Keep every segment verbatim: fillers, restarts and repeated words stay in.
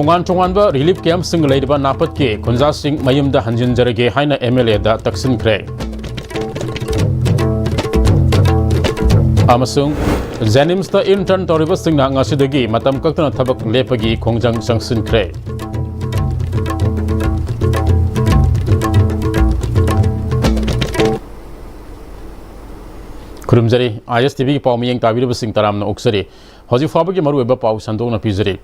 ꯇꯣꯉꯥꯟ ꯇꯣꯉꯥꯟꯕ relief campꯁꯤꯡ ꯂꯩꯔꯤꯕ ꯅꯥꯄꯠꯀꯤ ꯈꯨꯟꯖꯥꯁꯤꯡ ꯃꯌꯨꯝꯗ ꯍꯟꯖꯤꯟꯖꯔꯒꯦ ꯍꯥꯏꯅ MLAꯗ ꯇꯛꯁꯤꯟꯈ꯭ꯔꯦ꯫ ꯑꯃꯁꯨꯡ JNIMSꯇ intern ꯇꯧꯔꯤꯕꯁꯤꯡꯅ ꯉꯁꯤꯗꯒꯤ ꯃꯇꯝ ꯀꯛꯇꯅ ꯊꯕꯛ ꯂꯦꯞꯄꯒꯤ ꯈꯣꯡꯖꯪ ꯆꯪꯁꯤꯟꯈ꯭ꯔꯦ꯫ ꯈꯨꯔꯨꯝꯖꯔꯤ꯫ ISTVꯒꯤ ꯄꯥꯎ ꯃꯤꯠꯌꯦꯡ ꯇꯥꯕꯤꯔꯤꯕꯁꯤꯡ ꯇꯔꯥꯝꯅ ꯑꯣꯛꯆꯔꯤ꯫ ꯍꯧꯖꯤꯛ ꯐꯥꯎꯕꯒꯤ ꯃꯔꯨꯑꯣꯏꯕ ꯄꯥꯎ ꯁꯟꯗꯣꯛꯅ ꯄꯤꯖꯔꯤ꯫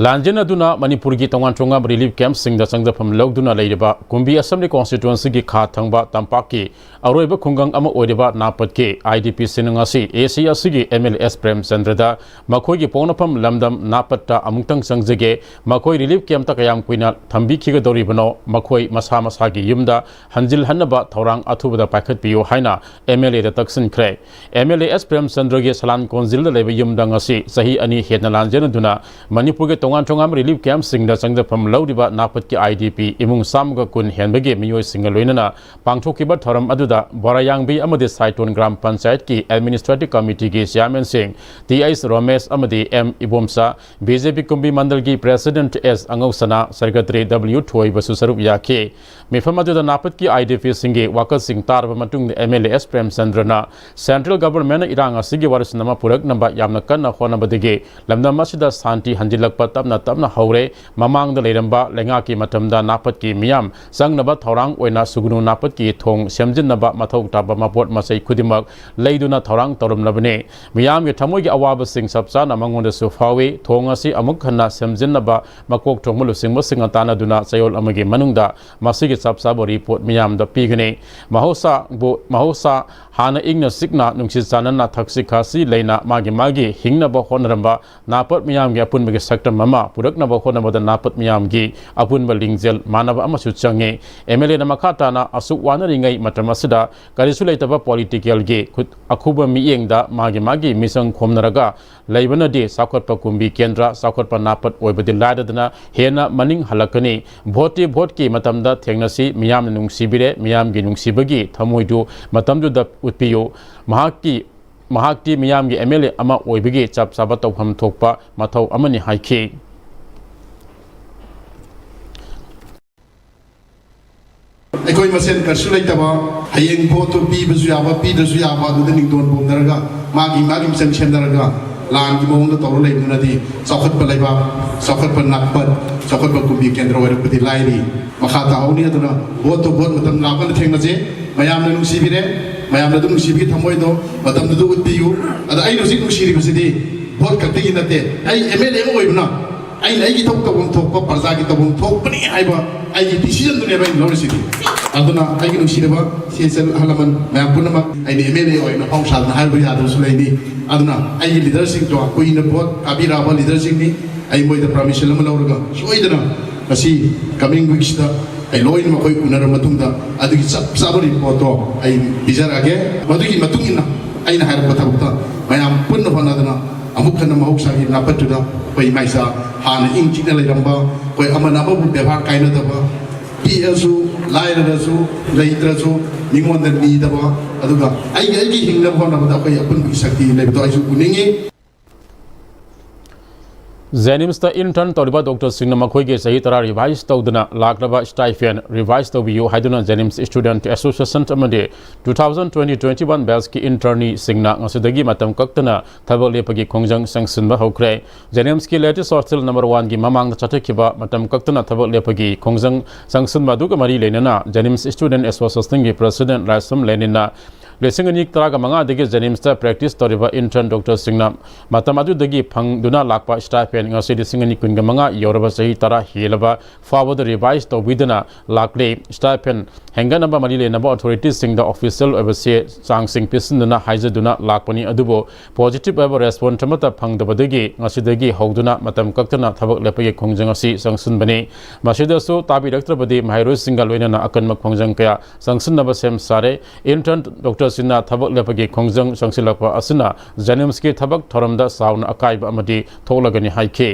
ꯂꯥꯟꯖꯦꯟꯅꯗꯨꯅ ꯃꯅꯤꯄꯨꯔꯒꯤ ꯇꯣꯉꯥꯟ ꯇꯣꯉꯥꯟꯕ relief campꯁꯤꯡꯗ ꯆꯪꯖꯐꯝ ꯂꯧꯗꯨꯅ ꯂꯩꯔꯤꯕ ꯀꯨꯝꯕꯤ Assembly Constituencyꯒꯤ ꯈꯥ ꯊꯪꯕ ꯇꯝꯄꯥꯛꯀꯤ ꯑꯔꯣꯏꯕ ꯈꯨꯡꯒꯪ ꯑꯃ ꯑꯣꯏꯔꯤꯕ ꯅꯥꯄꯠꯀꯤ IDPꯁꯤꯡꯅ ꯉꯁꯤ AC ꯑꯁꯤꯒꯤ MLA S ꯄ꯭ꯔꯦꯝꯆꯟꯗ꯭ꯔꯗ ꯃꯈꯣꯏꯒꯤ ꯄꯣꯛꯅꯐꯝ ꯂꯝꯗꯝ ꯅꯥꯄꯠꯇ ꯑꯃꯨꯛꯇꯪ ꯆꯪꯖꯒꯦ, ꯃꯈꯣꯏ relief campꯇ ꯀꯌꯥꯝ ꯀꯨꯏꯅ ꯊꯝꯕꯤꯈꯤꯒꯗꯧꯔꯤꯕꯅꯣ, ꯃꯈꯣꯏ ꯃꯁꯥ ꯃꯁꯥꯒꯤ ꯌꯨꯝꯗ ꯍꯟꯖꯤꯜꯍꯟꯅꯕ ꯊꯧꯔꯥꯡ ꯑꯊꯨꯕꯗ ꯄꯥꯏꯈꯠꯄꯤꯌꯨ ꯍꯥꯏꯅ MLAꯗ ꯇꯛꯁꯤꯟꯈ꯭ꯔꯦ꯫ MLA S ꯄ꯭ꯔꯦꯝꯆꯟꯗ꯭ꯔꯒꯤ ꯁꯂꯥꯟ ꯀꯣꯟꯖꯤꯜꯗ ꯂꯩꯕ ꯌꯨꯝꯗ ꯉꯁꯤ ꯆꯍꯤ ꯑꯅꯤ ꯍꯦꯟꯅ ꯂꯥꯟꯖꯦꯟꯅꯗꯨꯅ ꯃꯅꯤꯄꯨꯔꯒꯤ ꯇꯣꯉꯥꯟ ꯇꯣꯉꯥꯟꯕ relief campꯁꯤꯡꯗ ꯆꯪꯖꯐꯝ ꯂꯧꯔꯤꯕ ꯅꯥꯄꯠꯀꯤ IDP ꯏꯃꯨꯡ ꯆꯥꯝꯃꯒ ꯀꯨꯟ ꯍꯦꯟꯕꯒꯤ ꯃꯤꯑꯣꯏꯁꯤꯡꯒ ꯂꯣꯏꯅꯅ ꯄꯥꯡꯊꯣꯛꯈꯤꯕ ꯊꯧꯔꯝ ꯑꯗꯨꯗ ꯕꯣꯔꯥꯌꯥꯡꯕꯤ ꯑꯃꯗꯤ ꯁꯥꯏꯇꯣꯟ ꯒ꯭ꯔꯥꯝ ꯄꯟꯆꯥꯌꯠꯀꯤ Administrative Committeeꯒꯤ Chairmanꯁꯤꯡ T H ꯔꯣꯃꯦꯁ ꯑꯃꯗꯤ M Ibomcha, BJP ꯀꯨꯝꯕꯤ ꯃꯟꯗꯜꯒꯤ President S ꯑꯉꯧꯁꯅꯥ, Secretary W ꯊꯣꯏꯕꯁꯨ ꯁꯔꯨꯛ ꯌꯥꯈꯤ꯫ ꯃꯤꯐꯝ ꯑꯗꯨꯗ ꯅꯥꯄꯠꯀꯤ IDPꯁꯤꯡꯒꯤ ꯋꯥꯀꯠꯁꯤꯡ ꯇꯥꯔꯕ ꯃꯇꯨꯡꯗ MLA S ꯄ꯭ꯔꯦꯝꯆꯟꯗ꯭ꯔꯅ Central Governmentꯅ ꯏꯔꯥꯡ ꯑꯁꯤꯒꯤ ꯋꯥꯔꯤꯁꯤꯟ ꯑꯃ ꯄꯨꯔꯛꯅꯕ ꯌꯥꯝꯅ ꯀꯟꯅ ꯍꯣꯠꯅꯕꯗꯒꯤ ꯂꯝꯗꯝ ꯑꯁꯤꯗ ꯁꯥꯟꯇꯤ ꯍꯟꯖꯤꯜꯂꯛꯄ ꯇꯞꯅ ꯇꯞꯅ ꯍꯧꯔꯦ꯫ ꯃꯃꯥꯡꯗ ꯂꯩꯔꯝꯕ ꯂꯩꯉꯥꯛꯀꯤ ꯃꯇꯝꯗ ꯅꯥꯄꯠꯀꯤ ꯃꯤꯌꯥꯝ ꯆꯪꯅꯕ ꯊꯧꯔꯥꯡ ꯑꯣꯏꯅ ꯁꯨꯒꯅꯨ ꯅꯥꯄꯠꯀꯤ ꯊꯣꯡ ꯁꯦꯝꯖꯤꯟꯅꯕ ꯃꯊꯧ ꯇꯥꯕ ꯃꯄꯣꯠ ꯃꯆꯩ ꯈꯨꯗꯤꯡꯃꯛ ꯂꯩꯗꯨꯅ ꯊꯧꯔꯥꯡ ꯇꯧꯔꯝꯂꯕꯅꯤ꯫ ꯃꯤꯌꯥꯝꯒꯤ ꯊꯃꯣꯏꯒꯤ ꯑꯋꯥꯕꯁꯤꯡ ꯆꯞ ꯆꯥꯅ ꯃꯉꯣꯟꯗꯁꯨ ꯐꯥꯎꯏ꯫ ꯊꯣꯡ ꯑꯁꯤ ꯑꯃꯨꯛ ꯍꯟꯅ ꯁꯦꯝꯖꯤꯟꯅꯕ ꯃꯀꯣꯛ ꯊꯣꯡꯕ ꯂꯨꯆꯤꯡꯕꯁꯤꯡꯒ ꯇꯥꯟꯅꯗꯨꯅ ꯆꯌꯣꯜ ꯑꯃꯒꯤ ꯃꯅꯨꯡꯗ ꯃꯁꯤꯒꯤ ꯆꯞ ꯆꯥꯕ report ꯃꯤꯌꯥꯝꯗ ꯄꯤꯒꯅꯤ꯫ ꯃꯍꯧꯁꯥꯕꯨ, ꯃꯍꯧꯁꯥ ꯍꯥꯟꯅ ꯏꯪꯅ ꯆꯤꯛꯅ ꯅꯨꯡꯁꯤ ꯆꯥꯟꯅꯅ ꯊꯛꯁꯤ ꯈꯥꯁꯤ ꯂꯩꯅ ꯃꯥꯒꯤ ꯃꯥꯒꯤ ꯍꯤꯡꯅꯕ ꯍꯣꯠꯅꯔꯝꯕ ꯅꯥꯄꯠ ꯃꯤꯌꯥꯝꯒꯤ ꯑꯄꯨꯟꯕꯒꯤ ꯁꯛꯇꯝ ꯑꯃ ꯄꯨꯔꯛꯅꯕ ꯍꯣꯠꯅꯕꯗ ꯅꯥꯄꯠ ꯃꯤꯌꯥꯝꯒꯤ ꯑꯄꯨꯟꯕ ꯂꯤꯡꯖꯦꯜ ꯃꯥꯟꯅꯕ ꯑꯃꯁꯨ ꯆꯪꯉꯤ꯫ MLAꯅ ꯃꯈꯥ ꯇꯥꯅ ꯑꯁꯨꯛ ꯋꯥꯅꯔꯤꯉꯩ ꯃꯇꯝ ꯑꯁꯤꯗ ꯀꯔꯤꯁꯨ ꯂꯩꯇꯕ politicalꯒꯤ ꯈꯨꯠ-, ꯑꯈꯨꯕ ꯃꯤꯠꯌꯦꯡꯗ ꯃꯥꯒꯤ ꯃꯥꯒꯤ ꯃꯤꯆꯪ ꯈꯣꯝꯅꯔꯒ ꯂꯩꯕꯅꯗꯤ ꯆꯥꯎꯈꯠꯄ ꯀꯨꯝꯕꯤ ꯀꯦꯟꯗ꯭ꯔ, ꯆꯥꯎꯈꯠꯄ ꯅꯥꯄꯠ ꯑꯣꯏꯕꯗꯤ ꯂꯥꯏꯔꯗꯅ ꯍꯦꯟꯅ ꯃꯅꯤꯡ ꯍꯜꯂꯛꯀꯅꯤ꯫ Voteꯇꯤ voteꯀꯤ ꯃꯇꯝꯗ ꯊꯦꯡꯅꯁꯤ, ꯃꯤꯌꯥꯝꯅ ꯅꯨꯡꯁꯤꯕꯤꯔꯦ, ꯃꯤꯌꯥꯝꯒꯤ ꯅꯨꯡꯁꯤꯕꯒꯤ ꯊꯃꯣꯏꯗꯨ ꯃꯇꯝꯗꯨꯗ ꯎꯠꯄꯤꯌꯨ꯫ ꯃꯍꯥꯛꯀꯤ, ꯃꯍꯥꯛꯇꯤ ꯃꯤꯌꯥꯝꯒꯤ MLA ꯑꯃ ꯑꯣꯏꯕꯒꯤ ꯆꯞ ꯆꯥꯕ ꯇꯧꯐꯝ ꯊꯣꯛꯄ ꯃꯊꯧ ꯑꯃꯅꯤ ꯍꯥꯏꯈꯤ꯫ ꯑꯩꯈꯣꯏ ꯃꯁꯦꯟ ꯀꯔꯤꯁꯨ ꯂꯩꯇꯕ, ꯍꯌꯦꯡ ꯚꯣꯠꯇꯨ ꯄꯤꯕꯁꯨ ꯌꯥꯕ, ꯄꯤꯗ꯭ꯔꯁꯨ ꯌꯥꯕ, ꯑꯗꯨꯗ ꯅꯤꯡꯗꯣꯟ ꯄꯣꯝꯅꯔꯒ, ꯃꯥꯒꯤ ꯃꯥꯒꯤ ꯃꯤꯆꯪ ꯁꯦꯝꯅꯔꯒ, ꯂꯥꯟꯒꯤ ꯃꯑꯣꯡꯗ ꯇꯧꯔ ꯂꯩꯕꯗꯨꯅꯗꯤ ꯆꯥꯎꯈꯠꯄ ꯂꯩꯕꯥꯛ, ꯆꯥꯎꯈꯠꯄ ꯅꯥꯠꯄꯠ, ꯆꯥꯎꯈꯠꯄ ꯀꯨꯝꯕꯤ ꯀꯦꯟꯗ꯭ꯔ ꯑꯣꯏꯔꯛꯄꯗꯤ ꯂꯥꯏꯔꯤ꯫ ꯃꯈꯥ ꯇꯥꯍꯧꯅꯤ꯫ ꯑꯗꯨꯅ ꯚꯣꯠꯇꯨ ꯚꯣꯠ ꯃꯇꯝ ꯂꯥꯛꯄꯗ ꯊꯦꯡꯅꯁꯦ꯫ ꯃꯌꯥꯝꯅ ꯅꯨꯡꯁꯤꯕꯤꯔꯦ, ꯃꯌꯥꯝꯅ ꯑꯗꯨꯝ ꯅꯨꯡꯁꯤꯕꯒꯤ ꯊꯃꯣꯏꯗꯣ ꯃꯇꯝꯗꯨꯗ ꯎꯠꯄꯤꯌꯨ꯫ ꯑꯗ ꯑꯩꯅ ꯍꯧꯖꯤꯛ ꯅꯨꯡꯁꯤꯔꯤꯕꯁꯤꯗꯤ ꯚꯣꯠ ꯈꯛꯇꯒꯤ ꯅꯠꯇꯦ꯫ ꯑꯩ ꯑꯦꯝ ꯑꯦꯜ ꯑꯦ ꯑꯃ ꯑꯣꯏꯕꯅ ꯑꯩꯅ ꯑꯩꯒꯤ ꯊꯕꯛ ꯇꯧꯐꯝ ꯊꯣꯛꯄ, ꯄ꯭ꯔꯖꯥꯒꯤ ꯇꯧꯐꯝ ꯊꯣꯛꯄꯅꯤ ꯍꯥꯏꯕ ꯑꯩꯒꯤ ꯗꯤꯁꯤꯖꯟꯗꯨꯅꯦꯕ ꯑꯩꯅ ꯂꯧꯔꯤꯁꯤꯗꯤ꯫ ꯑꯗꯨꯅ ꯑꯩꯒꯤ ꯅꯨꯡꯁꯤꯔꯕ ꯁꯤ ꯑꯦꯁ ꯑꯦꯜ ꯑꯍꯜ ꯂꯃꯟ ꯃꯌꯥꯝ ꯄꯨꯝꯅꯃꯛ, ꯑꯩꯅ ꯑꯦꯝ ꯑꯦꯜ ꯑꯦ ꯑꯣꯏꯅ ꯐꯥꯎ ꯁꯥꯗꯅ ꯍꯥꯏꯕ ꯌꯥꯗꯕꯁꯨ ꯂꯩꯅꯤ꯫ ꯑꯗꯨꯅ ꯑꯩꯒꯤ ꯂꯤꯗꯔꯁꯤꯡꯗꯣ, ꯀꯨꯏꯅ ꯚꯣꯠ ꯀꯥꯕꯤꯔꯛꯑꯕ ꯂꯤꯗꯔꯁꯤꯡꯅꯤ꯫ ꯑꯩ ꯃꯣꯏꯗ ꯄꯔꯃꯤꯁꯟ ꯑꯃ ꯂꯧꯔꯒ ꯁꯣꯏꯗꯅ ꯉꯁꯤ ꯀꯃꯤꯡ ꯋꯤꯛꯁꯤꯗ ꯑꯩ ꯂꯣꯏꯅ ꯃꯈꯣꯏ ꯎꯅꯔꯕ ꯃꯇꯨꯡꯗ ꯑꯗꯨꯒꯤ ꯆꯞ ꯆꯥꯕ ꯔꯤꯄꯣꯔꯠꯇꯣ ꯑꯩ ꯄꯤꯖꯔꯛꯑꯒꯦ꯫ ꯃꯗꯨꯒꯤ ꯃꯇꯨꯡ ꯏꯟꯅ ꯑꯩꯅ ꯍꯥꯏꯔꯛꯄ ꯊꯕꯛꯇ ꯃꯌꯥꯝ ꯄꯨꯟꯅ ꯍꯣꯠꯅꯗꯅ ꯑꯃꯨꯛ ꯍꯟꯅ ꯃꯍꯧꯁꯥꯒꯤ ꯅꯥꯄꯠꯇꯨꯗ ꯑꯩꯈꯣꯏ ꯏꯃꯥ ꯏꯆꯥ ꯍꯥꯟꯅ ꯏꯪ ꯆꯤꯛꯅ ꯂꯩꯔꯝꯕ, ꯑꯩꯈꯣꯏ ꯑꯃꯅ ꯑꯃꯕꯨ ꯕꯦꯕꯥꯔ ꯀꯥꯏꯅꯗꯕ, ꯄꯤꯛꯑꯁꯨ ꯂꯥꯏꯔꯔꯁꯨ ꯂꯩꯇ꯭ꯔꯁꯨ ꯃꯤꯉꯣꯟꯗ ꯅꯤꯗꯕ, ꯑꯗꯨꯒ ꯑꯩꯒꯤ ꯑꯩꯒꯤ ꯍꯤꯡꯅꯕ ꯍꯣꯠꯅꯕꯗ ꯑꯩꯈꯣꯏ ꯑꯄꯨꯟꯕꯒꯤ ꯁꯛꯇꯤ ꯂꯩꯕꯗꯣ ꯑꯩꯁꯨ ꯎꯅꯤꯡꯉꯤ꯫ ꯖꯦꯅꯤꯝꯁꯇ ꯏꯟꯇꯔꯟ ꯇꯧꯔꯤꯕ ꯗꯣꯛꯇꯔꯁꯤꯡꯅ ꯃꯈꯣꯏꯒꯤ ꯆꯍꯤ ꯇꯔꯥ ꯔꯤꯚꯥꯏꯁ ꯇꯧꯗꯅ ꯂꯥꯛꯂꯕ ꯁ꯭ꯇꯥꯏꯐꯦꯟ ꯔꯤꯚꯥꯏꯁ ꯇꯧꯕꯤꯌꯨ ꯍꯥꯏꯗꯨꯅ ꯖꯦꯅꯤꯝꯁ ꯁ꯭ꯇꯨꯗꯦꯟꯠ ꯑꯦꯁꯣꯁꯤꯌꯦꯁꯟ ꯑꯃꯗꯤ two thousand twenty twenty one ꯕꯦꯆꯀꯤ ꯏꯟꯇꯔꯅꯤꯁꯤꯡꯅ ꯉꯁꯤꯗꯒꯤ ꯃꯇꯝ ꯀꯛꯇꯅ ꯊꯕꯛ ꯂꯦꯞꯄꯒꯤ ꯈꯣꯡꯖꯪ ꯆꯪꯁꯤꯟꯕ ꯍꯧꯈ꯭ꯔꯦ꯫ ꯖꯦꯅꯤꯝꯁꯀꯤ ꯂꯦꯇꯦꯁ ꯍꯣꯁꯇꯦꯜ ꯅꯝꯕꯔ ꯋꯥꯟꯒꯤ ꯃꯃꯥꯡꯗ ꯆꯠꯊꯈꯤꯕ ꯃꯇꯝ ꯀꯛꯇꯅ ꯊꯕꯛ ꯂꯦꯞꯄꯒꯤ ꯈꯣꯡꯖꯪ ꯆꯪꯁꯤꯟꯕ ꯑꯗꯨꯒ ꯃꯔꯤ ꯂꯩꯅꯅ ꯖꯦꯅꯤꯝꯁ ꯁ꯭ꯇꯨꯗꯦꯟꯠ ꯑꯦꯁꯣꯁꯤꯌꯦꯁꯟꯒꯤ ꯄ꯭ꯔꯦꯁꯤꯗꯦꯟꯠ ꯂꯥꯏꯁ꯭ꯔꯝ ꯂꯦꯅꯤꯟꯅ ꯂꯤꯁꯤꯡ ꯑꯅꯤ ꯇꯔꯥꯒ ꯃꯉꯥꯗꯒꯤ ꯖꯦꯅꯤꯝꯁꯇ ꯄ꯭ꯔꯦꯛꯇꯤꯁ ꯇꯧꯔꯤꯕ ꯏꯟꯇꯔꯟ ꯗꯣꯛꯇꯔꯁꯤꯡꯅ ꯃꯇꯝ ꯑꯗꯨꯗꯒꯤ ꯐꯪꯗꯨꯅ ꯂꯥꯛꯄ ꯁ꯭ꯇꯥꯏꯐꯦꯟ ꯉꯁꯤ ꯂꯤꯁꯤꯡ ꯑꯅꯤ ꯀꯨꯟꯒ ꯃꯉꯥ ꯌꯧꯔꯕ ꯆꯍꯤ ꯇꯔꯥ ꯍꯦꯜꯂꯕ ꯐꯥꯎꯕꯗ ꯔꯤꯚꯥꯏꯁ ꯇꯧꯕꯤꯗꯨꯅ ꯂꯥꯛꯂꯤ꯫ ꯁ꯭ꯇꯥꯏꯐꯦꯟ ꯍꯦꯟꯒꯠꯅꯕ ꯃꯔꯤ ꯂꯩꯅꯕ ꯑꯣꯊꯣꯔꯤꯇꯤꯁꯤꯡꯗ ꯑꯣꯐꯤꯁꯤꯌꯦꯜ ꯑꯣꯏꯕ ꯆꯦ ꯆꯥꯡꯁꯤꯡ ꯄꯤꯁꯤꯟꯗꯨꯅ ꯍꯥꯏꯖꯗꯨꯅ ꯂꯥꯛꯄꯅꯤ, ꯑꯗꯨꯕꯨ ꯄꯣꯖꯤꯇꯤꯚ ꯑꯣꯏꯕ ꯔꯦꯁꯄꯣꯟꯁ ꯑꯃꯠꯇ ꯐꯪꯗꯕꯗꯒꯤ ꯉꯁꯤꯗꯒꯤ ꯍꯧꯗꯨꯅ ꯃꯇꯝ ꯀꯛꯇꯅ ꯊꯕꯛ ꯂꯦꯞꯄꯒꯤ ꯈꯣꯡꯖꯪ ꯑꯁꯤ ꯆꯪꯁꯤꯟꯕꯅꯤ꯫ ꯃꯁꯤꯗꯁꯨ ꯇꯥꯕꯤꯔꯛꯇ꯭ꯔꯕꯗꯤ ꯃꯍꯩꯔꯣꯏꯁꯤꯡꯒ ꯂꯣꯏꯅꯅ ꯑꯀꯟꯕ ꯈꯣꯡꯖꯪ ꯀꯌꯥ ꯆꯪꯁꯤꯟꯅꯕ ꯁꯦꯝ ꯁꯥꯔꯦ꯫ ꯏꯟꯇꯔꯟ ꯗꯣꯛꯇꯔꯁꯤꯡꯅ ꯊꯕꯛ ꯂꯦꯞꯄꯒꯤ ꯈꯣꯡꯖꯪ ꯆꯪꯁꯤꯜꯂꯛꯄ ꯑꯁꯤꯅ ꯖꯦꯅꯤꯝꯁꯀꯤ ꯊꯕꯛ ꯊꯧꯔꯝꯗ ꯆꯥꯎꯅ ꯑꯀꯥꯏꯕ ꯑꯃꯗꯤ ꯊꯣꯛꯂꯒꯅꯤ ꯍꯥꯏꯈꯤ꯫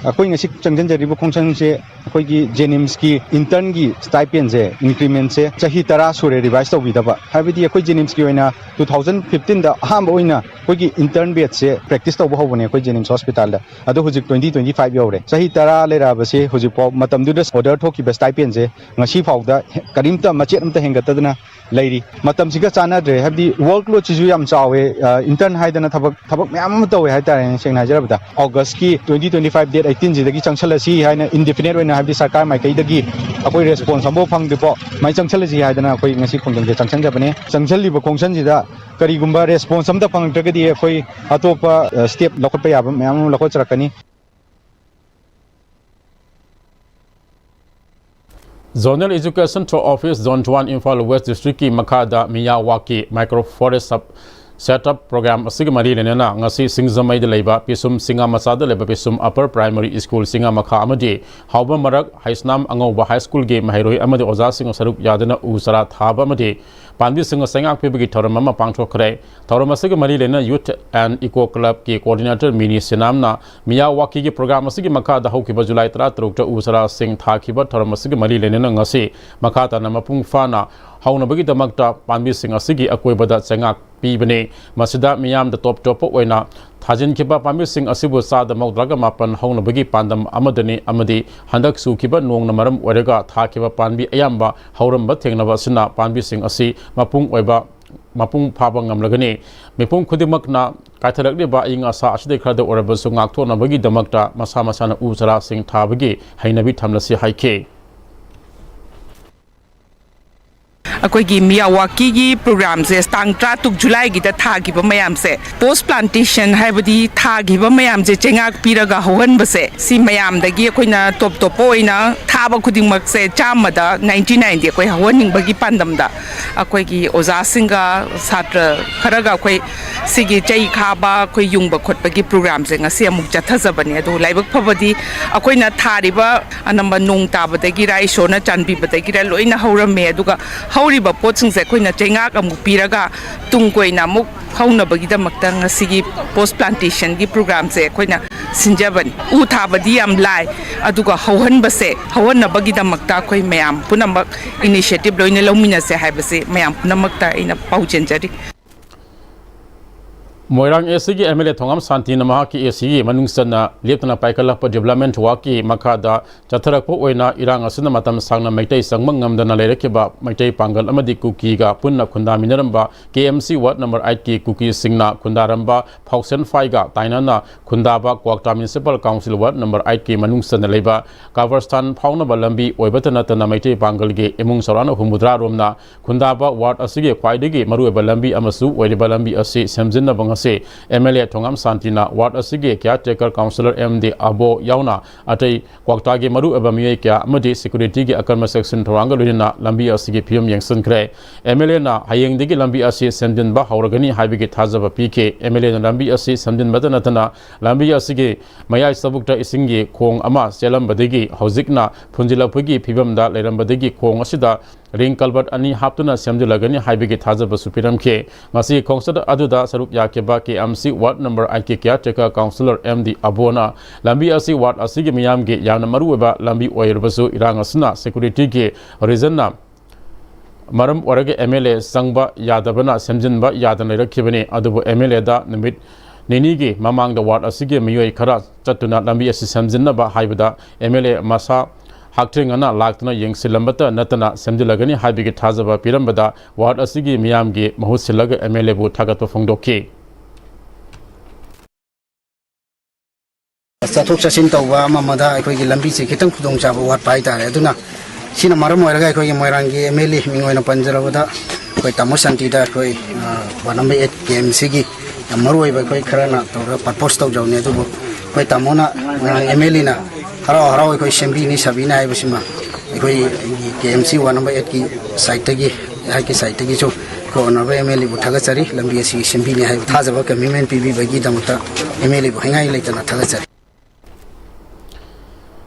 ꯑꯩꯈꯣꯏ ꯉꯁꯤ ꯆꯪꯁꯤꯟꯖꯔꯤꯕ ꯈꯣꯡꯖꯪꯁꯦ ꯑꯩꯈꯣꯏꯒꯤ ꯖꯦꯅꯤꯝꯁꯀꯤ ꯏꯟꯇꯔꯟꯒꯤ ꯁ꯭ꯇꯥꯏꯄꯦꯟꯁꯦ, ꯏꯟꯀ꯭ꯔꯤꯃꯦꯟꯁꯦ ꯆꯍꯤ ꯇꯔꯥ ꯁꯨꯔꯦ ꯔꯤꯚꯥꯏꯁ ꯇꯧꯕꯤꯗꯕ꯫ ꯍꯥꯏꯕꯗꯤ ꯑꯩꯈꯣꯏ ꯖꯦꯅꯤꯝꯁꯀꯤ ꯑꯣꯏꯅ ꯇꯨ ꯊꯥꯎꯖꯟ ꯐꯤꯐꯇꯤꯟꯗ ꯑꯍꯥꯟꯕ ꯑꯣꯏꯅ ꯑꯩꯈꯣꯏꯒꯤ ꯏꯟꯇꯔꯟ ꯕꯦꯠꯁꯁꯦ ꯄ꯭ꯔꯦꯛꯇꯤꯁ ꯇꯧꯕ ꯍꯧꯕꯅꯦ ꯑꯩꯈꯣꯏ ꯖꯦꯅꯤꯝꯁ ꯍꯣꯁꯄꯤꯇꯥꯜꯗ꯫ ꯑꯗꯣ ꯍꯧꯖꯤꯛ ꯇ꯭ꯋꯦꯟꯇꯤ ꯇ꯭ꯋꯦꯟꯇꯤ ꯐꯥꯏꯚ ꯌꯧꯔꯦ꯫ ꯆꯍꯤ ꯇꯔꯥ ꯂꯩꯔꯛꯑꯕꯁꯦ ꯍꯧꯖꯤꯛꯐꯥꯎ ꯃꯇꯝꯗꯨꯗ ꯑꯣꯔꯗꯔ ꯊꯣꯛꯈꯤꯕ ꯁ꯭ꯇꯥꯏꯄꯦꯟꯁꯦ ꯉꯁꯤ ꯐꯥꯎꯗ ꯀꯔꯤꯝꯇ ꯃꯆꯦꯠ ꯑꯃꯇ ꯍꯦꯟꯒꯠꯇꯗꯅ ꯂꯩꯔꯤ꯫ ꯃꯇꯝꯁꯤꯒ ꯆꯥꯟꯅꯗ꯭ꯔꯦ, ꯍꯥꯏꯕꯗꯤ ꯋꯥꯔꯛ ꯂꯣꯗꯁꯤꯁꯨ ꯌꯥꯝ ꯆꯥꯎꯋꯦ꯫ ꯑ, ꯏꯟꯇꯔꯟ ꯍꯥꯏꯗꯅ ꯊꯕꯛ, ꯊꯕꯛ ꯃꯌꯥꯝ ꯑꯃ ꯇꯧꯋꯦ ꯍꯥꯏꯇꯥꯔꯦꯅꯦ, ꯁꯦꯡꯅ ꯍꯥꯏꯖꯔꯕꯗ꯫ ꯑꯣꯒꯁꯀꯤ ꯇ꯭ꯋꯦꯟꯇꯤ ꯇ꯭ꯋꯦꯟꯇꯤ ꯐꯥꯏꯚ ꯗꯦꯠ ꯑꯩꯠꯇꯤꯟꯁꯤꯗꯒꯤ ꯆꯪꯁꯜꯂꯁꯤ ꯍꯥꯏꯅ ꯏꯟꯗꯤꯐꯤꯅꯦꯠ ꯑꯣꯏꯅ, ꯍꯥꯏꯕꯗꯤ ꯁꯔꯀꯥꯔ ꯃꯥꯏꯀꯩꯗꯒꯤ ꯑꯩꯈꯣꯏ ꯔꯦꯁꯄꯣꯟꯁ ꯑꯃꯐꯥꯎ ꯐꯪꯗ꯭ꯔꯤꯐꯥꯎ ꯁꯨꯃꯥꯏꯅ ꯆꯪꯁꯜꯂꯁꯤ ꯍꯥꯏꯗꯅ ꯑꯩꯈꯣꯏ ꯉꯁꯤ ꯈꯣꯡꯖꯪꯁꯦ ꯆꯪꯁꯟꯖꯕꯅꯦ꯫ ꯆꯪꯁꯜꯂꯤꯕ ꯈꯣꯡꯁꯟꯁꯤꯗ ꯀꯔꯤꯒꯨꯝꯕ ꯔꯦꯁꯄꯣꯟꯁ ꯑꯃꯇ ꯐꯪꯂꯛꯇ꯭ꯔꯒꯗꯤ ꯑꯩꯈꯣꯏ ꯑꯇꯣꯞꯄ, ꯑ, ꯁ꯭ꯇꯦꯞ ꯂꯧꯈꯠꯄ ꯌꯥꯕ ꯃꯌꯥꯝ ꯑꯃ ꯂꯧꯈꯠꯆꯔꯛꯀꯅꯤ꯫ Zonal Education through Office, Zone one, Imphal West District ꯀꯤ ꯃꯈꯥꯗ ꯃꯤꯌꯥꯋꯥꯀꯤ Micro Forest Sub Setup Program ꯑꯁꯤꯒ ꯃꯔꯤ ꯂꯩꯅꯅ ꯉꯁꯤ ꯁꯤꯡꯖꯃꯩꯗ ꯂꯩꯕ ꯄꯤꯁꯨꯝ ꯁꯤꯡꯉꯥ ꯃꯆꯥꯗ ꯂꯩꯕ ꯄꯤꯁꯨꯝ Upper Primary School ꯁꯤꯡꯉꯥ ꯃꯈꯥ ꯑꯃꯗꯤ ꯍꯥꯎꯕ ꯃꯔꯛ ꯍꯩꯁꯅꯥꯝ ꯑꯉꯧꯕ High School ꯒꯤ ꯃꯍꯩꯔꯣꯏ ꯑꯃꯗꯤ ꯑꯣꯖꯥꯁꯤꯡ ꯁꯔꯨꯛ ꯌꯥꯗꯨꯅ ꯎ ꯆꯥꯔꯥ ꯊꯥꯕ ꯑꯃꯗꯤ ꯄꯥꯝꯕꯤꯁꯤꯡ ꯆꯩꯉꯥꯛ ꯄꯤꯕꯒꯤ ꯊꯧꯔꯝ ꯑꯃ ꯄꯥꯡꯊꯣꯛꯈ꯭ꯔꯦ꯫ ꯊꯧꯔꯝ ꯑꯁꯤꯒ ꯃꯔꯤ ꯂꯩꯅꯅ Youth and Eco Club ꯀꯤ Coordinator ꯃꯤꯅꯤ ꯁꯤꯅꯥꯝꯅ ꯃꯤꯌꯥꯋꯥꯀꯤꯒꯤ program ꯑꯁꯤꯒꯤ ꯃꯈꯥꯗ ꯍꯧꯈꯤꯕ ꯖꯨꯂꯥꯏ ꯇꯔꯥꯇꯔꯨꯛꯇ ꯎ ꯆꯥꯔꯥꯁꯤꯡ ꯊꯥꯈꯤꯕ ꯊꯧꯔꯝ ꯑꯁꯤꯒ ꯃꯔꯤ ꯂꯩꯅꯅ ꯉꯁꯤ ꯃꯈꯥ ꯇꯥꯅ ꯃꯄꯨꯡ ꯐꯥꯅ ꯍꯧꯅꯕꯒꯤꯗꯃꯛꯇ ꯄꯥꯝꯕꯤꯁꯤꯡ ꯑꯁꯤꯒꯤ ꯑꯀꯣꯏꯕꯗ ꯆꯩꯉꯥꯛ ꯄꯤꯕꯅꯤ꯫ ꯃꯁꯤꯗ ꯃꯤꯌꯥꯝꯗ ꯇꯣꯞ ꯇꯣꯞꯄ ꯑꯣꯏꯅ ꯊꯥꯖꯤꯟꯈꯤꯕ ꯄꯥꯝꯕꯤꯁꯤꯡ ꯑꯁꯤꯕꯨ ꯆꯥꯗ ꯃꯧꯗ꯭ꯔꯥꯒ ꯃꯥꯄꯟ ꯍꯧꯅꯕꯒꯤ ꯄꯥꯟꯗꯝ ꯑꯃꯗꯅꯤ ꯑꯃꯗꯤ ꯍꯟꯗꯛ ꯆꯨꯈꯤꯕ ꯅꯣꯡꯅ ꯃꯔꯝ ꯑꯣꯏꯔꯒ ꯊꯥꯈꯤꯕ ꯄꯥꯝꯕꯤ ꯑꯌꯥꯝꯕ ꯍꯧꯔꯝꯕ ꯊꯦꯡꯅꯕ ꯑꯁꯤꯅ ꯄꯥꯝꯕꯤꯁꯤꯡ ꯑꯁꯤ ꯃꯄꯨꯡ ꯑꯣꯏꯕ, ꯃꯄꯨꯡ ꯐꯥꯕ ꯉꯝꯂꯒꯅꯤ꯫ ꯃꯤꯄꯨꯝ ꯈꯨꯗꯤꯡꯃꯛꯅ ꯀꯥꯏꯊꯔꯛꯂꯤꯕ ꯑꯏꯪ ꯑꯁꯥ ꯑꯁꯤꯗꯒꯤ ꯈꯔꯗ ꯑꯣꯏꯔꯕꯁꯨ ꯉꯥꯛꯊꯣꯛꯅꯕꯒꯤꯗꯃꯛꯇ ꯃꯁꯥ ꯃꯁꯥꯅ ꯎ ꯆꯥꯔꯥꯁꯤꯡ ꯊꯥꯕꯒꯤ ꯍꯩꯅꯕꯤ ꯊꯝꯂꯁꯤ ꯍꯥꯏꯈꯤ꯫ ꯑꯩꯈꯣꯏꯒꯤ ꯃꯤꯌꯥꯋꯥꯀꯤꯒꯤ programꯁꯦ ꯇꯥꯡ ꯇꯔꯥꯇꯔꯨꯛ ꯖꯨꯂꯥꯏꯒꯤꯗ ꯊꯥꯈꯤꯕ ꯃꯌꯥꯝꯁꯦ, post plantation ꯍꯥꯏꯕꯗꯤ ꯊꯥꯈꯤꯕ ꯃꯌꯥꯝꯁꯦ ꯆꯩꯉꯥꯛ ꯄꯤꯔꯒ ꯍꯧꯍꯟꯕꯁꯦ, ꯁꯤ ꯃꯌꯥꯝꯗꯒꯤ ꯑꯩꯈꯣꯏꯅ ꯇꯣꯞ ꯇꯣꯞꯄ ꯑꯣꯏꯅ ꯊꯥꯕ ꯈꯨꯗꯤꯡꯃꯛꯁꯦ ꯆꯥꯝꯃꯗ ninety nineꯗꯤ ꯑꯩꯈꯣꯏ ꯍꯧꯍꯟꯅꯤꯡꯕꯒꯤ ꯄꯥꯟꯗꯝꯗ ꯑꯩꯈꯣꯏꯒꯤ ꯑꯣꯖꯥꯁꯤꯡꯒ ꯁꯥꯇ꯭ꯔ ꯈꯔꯒ ꯑꯩꯈꯣꯏ ꯁꯤꯒꯤ ꯆꯩ ꯈꯥꯕ, ꯑꯩꯈꯣꯏ ꯌꯨꯡꯕ ꯈꯣꯠꯄꯒꯤ programꯁꯦ ꯉꯁꯤ ꯑꯃꯨꯛ ꯆꯠꯊꯖꯕꯅꯦ꯫ ꯑꯗꯣ ꯂꯥꯏꯕꯛ ꯐꯕꯗꯤ ꯑꯩꯈꯣꯏꯅ ꯊꯥꯔꯤꯕ ꯑꯅꯝꯕ ꯅꯣꯡ ꯇꯥꯕꯗꯒꯤꯔ, ꯏꯁꯣꯔꯅ ꯆꯥꯟꯕꯤꯕꯗꯒꯤꯔ ꯂꯣꯏꯅ ꯍꯧꯔꯝꯃꯦ꯫ ꯑꯗꯨꯒ ꯍꯧꯔꯤꯕ ꯄꯣꯠꯁꯤꯡꯁꯦ ꯑꯩꯈꯣꯏꯅ ꯆꯩꯉꯥꯛ ꯑꯃꯨꯛ ꯄꯤꯔꯒ ꯇꯨꯡ ꯀꯣꯏꯅ ꯑꯃꯨꯛ ꯍꯧꯅꯕꯒꯤꯗꯃꯛꯇ ꯉꯁꯤꯒꯤ post plantationꯒꯤ programꯁꯦ ꯑꯩꯈꯣꯏꯅ ꯁꯤꯟꯖꯕꯅꯤ꯫ ꯎ ꯊꯥꯕꯗꯤ ꯌꯥꯝ ꯂꯥꯏ, ꯑꯗꯨꯒ ꯍꯧꯍꯟꯕꯁꯦ, ꯍꯧꯍꯟꯅꯕꯒꯤꯗꯃꯛꯇ ꯑꯩꯈꯣꯏ ꯃꯌꯥꯝ ꯄꯨꯝꯅꯃꯛ initiative ꯂꯣꯏꯅ ꯂꯧꯃꯤꯟꯅꯁꯦ ꯍꯥꯏꯕꯁꯦ ꯃꯌꯥꯝ ꯄꯨꯝꯅꯃꯛꯇ ꯑꯩꯅ ꯄꯥꯎꯖꯦꯟꯖꯔꯤ꯫ ꯃꯣꯏꯔꯥꯡ ꯑꯦ ꯁꯤꯒꯤ ꯑꯦꯝ ꯑꯦꯜ ꯑꯦ ꯊꯣꯉꯥꯝ ꯁꯥꯟꯇꯤꯅ ꯃꯍꯥꯛꯀꯤ ꯑꯦ ꯁꯤꯒꯤ ꯃꯅꯨꯡ ꯆꯟꯅ ꯂꯦꯞꯇꯅ ꯄꯥꯏꯈꯠꯂꯛꯄ development workꯀꯤ ꯃꯈꯥꯗ ꯆꯠꯊꯔꯛꯄ ꯑꯣꯏꯅ ꯏꯔꯥꯡ ꯑꯁꯤꯅ ꯃꯇꯝ ꯁꯥꯡꯅ ꯃꯩꯇꯩ ꯆꯪꯕ ꯉꯝꯗꯅ ꯂꯩꯔꯛꯈꯤꯕ ꯃꯩꯇꯩ ꯄꯥꯡꯒꯜ ꯑꯃꯗꯤ ꯀꯨꯀꯤꯒ ꯄꯨꯟꯅ ꯈꯨꯟꯗꯥꯃꯤꯟꯅꯔꯝꯕ ꯀꯦ ꯑꯦꯝ ꯁꯤ ward number eightꯀꯤ ꯀꯨꯀꯤꯁꯤꯡꯅ ꯈꯨꯟꯗꯥꯔꯝꯕ ꯐꯥꯎꯁꯦꯟ ꯐꯥꯏꯒ ꯇꯥꯏꯅꯅ ꯈꯨꯟꯗꯥꯕ ꯀ꯭ꯋꯥꯛꯇꯥ Municipal Council ward number eightꯀꯤ ꯃꯅꯨꯡ ꯆꯟꯅ ꯂꯩꯕ ꯀꯕꯔꯁꯇꯥꯟ ꯐꯥꯎꯅꯕ ꯂꯝꯕꯤ ꯑꯣꯏꯕꯇ ꯅꯠꯇꯅ ꯃꯩꯇꯩ ꯄꯥꯡꯒꯜꯒꯤ ꯏꯃꯨꯡ ꯆꯥꯎꯔꯥꯛꯅ ꯍꯨꯝꯐꯨꯇꯔꯥ ꯔꯣꯝꯅ ꯈꯨꯟꯗꯥꯕ ward ꯑꯁꯤꯒꯤ ꯈ꯭ꯋꯥꯏꯗꯒꯤ ꯃꯔꯨꯑꯣꯏꯕ ꯂꯝꯕꯤ ꯑꯃꯁꯨ ꯑꯣꯏꯔꯤꯕ ꯂꯝꯕꯤ ꯑꯁꯤ ꯁꯦꯝꯖꯤꯟꯅꯕ ꯉꯁꯤ ꯑꯦꯝ ꯑꯦꯜ ꯑꯦ ꯊꯣꯉꯥꯝ ꯁꯥꯟꯇꯤꯅ ward ꯑꯁꯤꯒꯤ caretaker councillor M D Abo ꯌꯥꯎꯅ ꯑꯇꯩ ꯀ꯭ꯋꯥꯛꯇꯥꯒꯤ ꯃꯔꯨꯑꯣꯏꯕ ꯃꯤꯑꯣꯏ ꯀꯌꯥ ꯑꯃꯗꯤ securityꯒꯤ ꯑꯀꯟꯕ ꯆꯦꯛꯁꯤꯟ ꯊꯧꯔꯥꯡꯒ ꯂꯣꯏꯅꯅ ꯂꯝꯕꯤ ꯑꯁꯤꯒꯤ ꯐꯤꯕꯝ ꯌꯦꯡꯁꯤꯟꯈ꯭ꯔꯦ꯫ ꯑꯦꯝ ꯑꯦꯜ ꯑꯦꯅ ꯍꯌꯦꯡꯗꯒꯤ ꯂꯝꯕꯤ ꯑꯁꯤ ꯁꯦꯝꯖꯤꯟꯕ ꯍꯧꯔꯒꯅꯤ ꯍꯥꯏꯕꯒꯤ ꯊꯥꯖꯕ ꯄꯤꯈꯤ꯫ ꯑꯦꯝ ꯑꯦꯜ ꯑꯦꯅ ꯂꯝꯕꯤ ꯑꯁꯤ ꯁꯦꯝꯖꯤꯟꯕꯇ ꯅꯠꯇꯅ ꯂꯝꯕꯤ ꯑꯁꯤꯒꯤ ꯃꯌꯥꯏ ꯆꯕꯨꯛꯇ ꯏꯁꯤꯡꯒꯤ ꯈꯣꯡ ꯑꯃ ꯆꯦꯜꯂꯝꯕꯗꯒꯤ ꯍꯧꯖꯤꯛꯅ ꯐꯨꯟꯖꯤꯜꯂꯛꯄꯒꯤ ꯐꯤꯕꯝꯗ ꯂꯩꯔꯝꯕꯗꯒꯤ ꯈꯣꯡ ꯑꯁꯤꯗ ring culvert ꯑꯅꯤ ꯍꯥꯞꯇꯨꯅ ꯁꯦꯝꯖꯤꯜꯂꯒꯅꯤ ꯍꯥꯏꯕꯒꯤ ꯊꯥꯖꯕꯁꯨ ꯄꯤꯔꯝꯈꯤ꯫ ꯉꯁꯤ ꯈꯣꯡꯆꯠ ꯑꯗꯨꯗ ꯁꯔꯨꯛ ꯌꯥꯈꯤꯕ K M C ward number eightꯀꯤ caretaker councillor ꯑꯦꯝ ꯗꯤ ꯑꯕꯣꯅ ꯂꯝꯕꯤ ꯑꯁꯤ ward ꯑꯁꯤꯒꯤ ꯃꯤꯌꯥꯝꯒꯤ ꯌꯥꯝꯅ ꯃꯔꯨꯑꯣꯏꯕ ꯂꯝꯕꯤ ꯑꯣꯏꯔꯕꯁꯨ ꯏꯔꯥꯡ ꯑꯁꯤꯅ securityꯒꯤ reasonꯅ ꯃꯔꯝ ꯑꯣꯏꯔꯒ ꯑꯦꯝ ꯑꯦꯜ ꯑꯦ ꯆꯪꯕ ꯌꯥꯗꯕꯅ ꯁꯦꯝꯖꯤꯟꯕ ꯌꯥꯗꯅ ꯂꯩꯔꯛꯈꯤꯕꯅꯤ꯫ ꯑꯗꯨꯕꯨ ꯑꯦꯝ ꯑꯦꯜ ꯑꯦꯗ ꯅꯨꯃꯤꯠ ꯅꯤꯅꯤꯒꯤ ꯃꯃꯥꯡꯗ ward ꯑꯁꯤꯒꯤ ꯃꯤꯑꯣꯏ ꯈꯔ ꯆꯠꯇꯨꯅ ꯂꯝꯕꯤ ꯑꯁꯤ ꯁꯦꯝꯖꯤꯟꯅꯕ ꯍꯥꯏꯕꯗ ꯑꯦꯝ ꯑꯦꯜ ꯑꯦ ꯃꯁꯥ ꯍꯛꯊꯦꯡꯅꯅ ꯂꯥꯛꯇꯨꯅ ꯌꯦꯡꯁꯤꯜꯂꯝꯕꯇ ꯅꯠꯇꯅ ꯁꯦꯝꯖꯤꯜꯂꯒꯅꯤ ꯍꯥꯏꯕꯒꯤ ꯊꯥꯖꯕ ꯄꯤꯔꯝꯕꯗ ward ꯑꯁꯤꯒꯤ ꯃꯤꯌꯥꯝꯒꯤ ꯃꯍꯨꯠ ꯁꯤꯜꯂꯒ ꯑꯦꯝ ꯑꯦꯜ ꯑꯦꯕꯨ ꯊꯥꯒꯠꯄ ꯐꯣꯡꯗꯣꯛꯈꯤ꯫ ꯆꯠꯊꯣꯛ ꯆꯠꯁꯤꯟ ꯇꯧꯕ ꯑꯃ ꯑꯃꯗ ꯑꯩꯈꯣꯏꯒꯤ ꯂꯝꯕꯤꯁꯦ ꯈꯤꯇꯪ ꯈꯨꯗꯣꯡꯆꯥꯕ ꯋꯥꯠꯄ ꯍꯥꯏꯇꯥꯔꯦ꯫ ꯑꯗꯨꯅ ꯁꯤꯅ ꯃꯔꯝ ꯑꯣꯏꯔꯒ ꯑꯩꯈꯣꯏꯒꯤ ꯃꯣꯏꯔꯥꯡꯒꯤ ꯑꯦꯝ ꯑꯦꯜ ꯑꯦ ꯃꯤꯡ ꯑꯣꯏꯅ ꯄꯟꯖꯔꯕꯗ ꯑꯩꯈꯣꯏ ꯇꯥꯃꯣ ꯁꯥꯟꯇꯤꯗ ꯑꯩꯈꯣꯏ, ꯑ, ward number eight ꯀꯦ ꯑꯦꯝ ꯁꯤꯒꯤ ꯌꯥꯝ ꯃꯔꯨ ꯑꯣꯏꯕ ꯑꯩꯈꯣꯏ ꯈꯔꯅ ꯇꯧꯔꯒ propose ꯇꯧꯖꯕꯅꯦ꯫ ꯑꯗꯨꯕꯨ ꯑꯩꯈꯣꯏ ꯇꯥꯃꯣꯅ, ꯃꯣꯏꯔꯥꯡ ꯑꯦꯝ ꯑꯦꯜ ꯑꯦꯅ ꯍꯔꯥꯎ ꯍꯔꯥꯎ ꯑꯩꯈꯣꯏ ꯁꯦꯝꯕꯤꯅꯤ ꯁꯥꯕꯤꯅꯤ ꯍꯥꯏꯕꯁꯤꯃ ꯑꯩꯈꯣꯏ ꯀꯦ ꯑꯦꯝ ꯁꯤ ward number eightꯀꯤ sideꯇꯒꯤ, ꯑꯩꯍꯥꯛꯀꯤ sideꯇꯒꯤꯁꯨ ꯑꯩꯈꯣꯏ honourable ꯑꯦꯝ ꯑꯦꯜ ꯑꯦꯕꯨ ꯊꯥꯒꯠꯆꯔꯤ꯫ ꯂꯝꯕꯤ ꯑꯁꯤ ꯁꯦꯝꯕꯤꯅꯤ ꯍꯥꯏꯕ ꯊꯥꯖꯕ commitment ꯄꯤꯕꯤꯕꯒꯤꯗꯃꯛꯇ ꯑꯦꯝ ꯑꯦꯜ ꯑꯦꯕꯨ ꯍꯥꯏꯉꯥꯏ ꯂꯩꯇꯅ ꯊꯥꯒꯠꯆꯔꯤ꯫